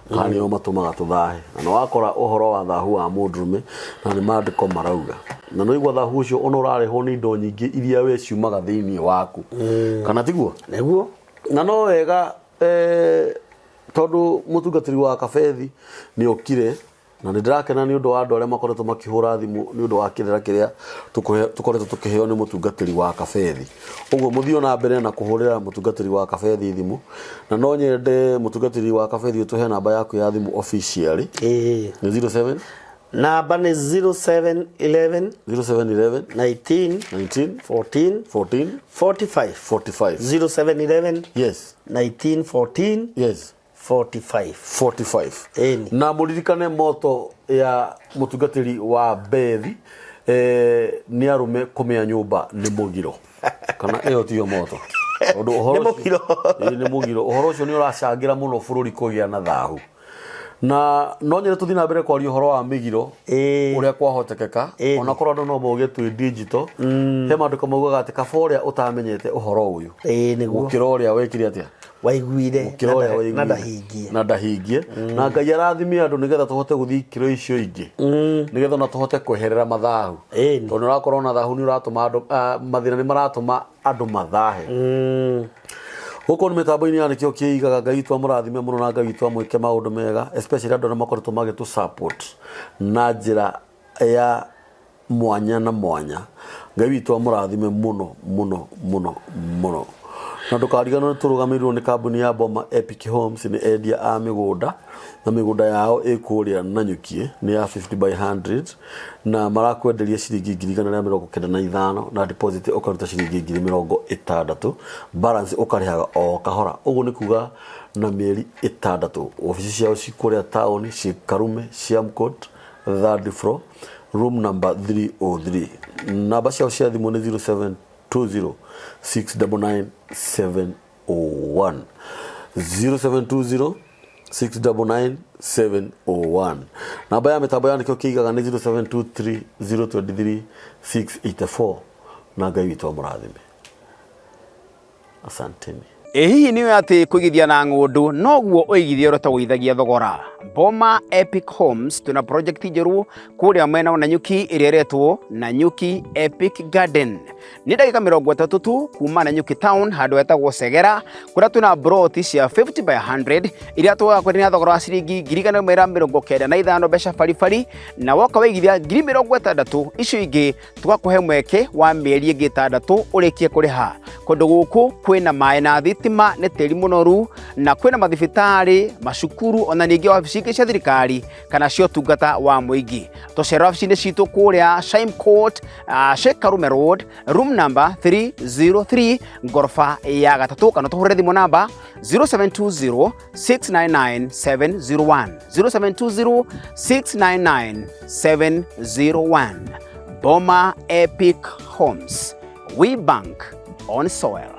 kana nĩo matũmaga tũthahe, na nĩ wakora ũhoro wa thahu wa mũndũrũme na nĩ maandĩko marauga, na nĩ waigua thahu ũcio ona ũrarehwo nĩ indo nyingĩ iria we ciumaga thĩinĩ waku, kana tiguo? Nĩguo. Na no wega tondũ mũtungatĩri wa Kabethi nĩ okire, na nĩ ndĩrakena nĩ ũndũ wa andũ arĩa makoretwo makĩhũra thimũ nĩ ũndũ wa kĩrĩra kĩrĩa tũkoretwo tũkĩheo nĩ mũtungatĩri wa Kabethi. Ũguo mũthiĩ na mbere na kũhũrĩra mũtungatĩri wa Kabethi thimũ, na no nyende mũtungatĩri wa Kabethi ũtũhe namba yaku ya thimũ officially. Ĩĩ. Nĩ 07? Namba nĩ 0711 0711 19 19 14 14 45. 45. 0711 19 14 45. 45. Ĩni. Na mũririkane moto ya mũtungatĩri wa Bethi, nĩ arũme kũmĩa nyũmba nĩ mũgiro, kana ĩyo tiyo moto? Tondũ ũhoro Nĩ mũgiro. Ĩĩ, nĩ mũgiro. Ũhoro ũcio nĩ ũracangĩra mũno bũrũri kũgĩa na thahu, na no nyende tũthiĩ na mbere kwaria ũhoro wa mĩgiro ũrĩa kwahotekeka. Ona korwo andũ no mauge twĩ digital, he maandĩko maugaga atĩ kaba ũrĩa ũtamenyete ũhoro ũyũ Ĩĩ, nĩguo. gũkĩra ũrĩa wekire atĩa? Waiguire. Gũkĩra ũrĩa waiguire. Na ndahingie. Na ndahingie. Na Ngai arathime andũ nĩgetha tũhote gũthiĩ ikĩro icio ingĩ, nĩgetha ona tũhote kweherera mathahu, tondũ nĩ ũrakorwo na thahu nĩ ũratũma andũ, mathĩna nĩ maratũma andũ mathahe. Gũkũ nĩ mĩtambo-inĩ ya Nĩkĩo Kĩigaga. Ngai witũ amũrathime mũno, na Ngai witũ amwĩke maũndũ mega, especially andũ arĩa makoretwo magĩtũ support na njĩra ya mwanya na mwanya. Ngai witũ amũrathime mũno mũno mũno mũno. Na ndũkariganĩrwo nĩ tũrũgamĩrĩirwo nĩ kambuni ya Boma Epic Homes, nĩ endia a mĩgũnda, na mĩgũnda yao ĩ kũrĩa Nanyuki, nĩ ya 50 by 100, na marakwenderia ciringi 195,000, na deposit ũkaruta ciringi 60,000, balance ũkarĩhaga o kahora, ũguo nĩ kuga na mĩeri 6. Obici ciao ci kũrĩa taũni, ci Karume Siamcourt, third floor, room number 303. Namba ciao cia thimũ nĩ 0720 699 701, 0720 699 701. Namba ya mĩtambo ya Nĩkĩo Kĩigaga nĩ 0723 023 684. Na Ngai witũ amũrathime. Asanteni. Ĩ hihi nĩ ũĩ atĩ kũigithia na ng'ũndũ noguo ũigithia ũrĩa ũtagũithagia thogora? Boma Epic Homes twĩna project njerũ kũrĩa mwena wa Nanyuki ĩrĩa ĩretwo Nanyuki Epic Garden. Nĩ ndagĩka 30 tu kuma Nanyuki town, handũ hetagwo Segera, kũrĩa twĩna broti cia 50 by 100 iria tũgakwenderia na thogora wa ciringi 195,000 mbeca baribari, na woka waigithia 60,000 icio ingĩ tũgakũhe mweke wa mĩeri ĩngĩ 6 ũrĩkie kũrĩha. Kũndũ gũkũ kwĩna maĩ na thitima. Thitima, nĩ tĩri mũnoru, na kwĩna mathibitarĩ, macukuru, ona ningĩ wabici ingĩ cia thirikari kana cia ũtungata wa mũingĩ. Tũcera wabici-inĩ citũ kũrĩa Shime Court, Sheikh Karume Road, room number 303, ngoroba ya gatatũ, kana tũhũrĩre thimũ namba 0720 699 701, 0720 699 701. Boma Epic Homes, we bank on soil.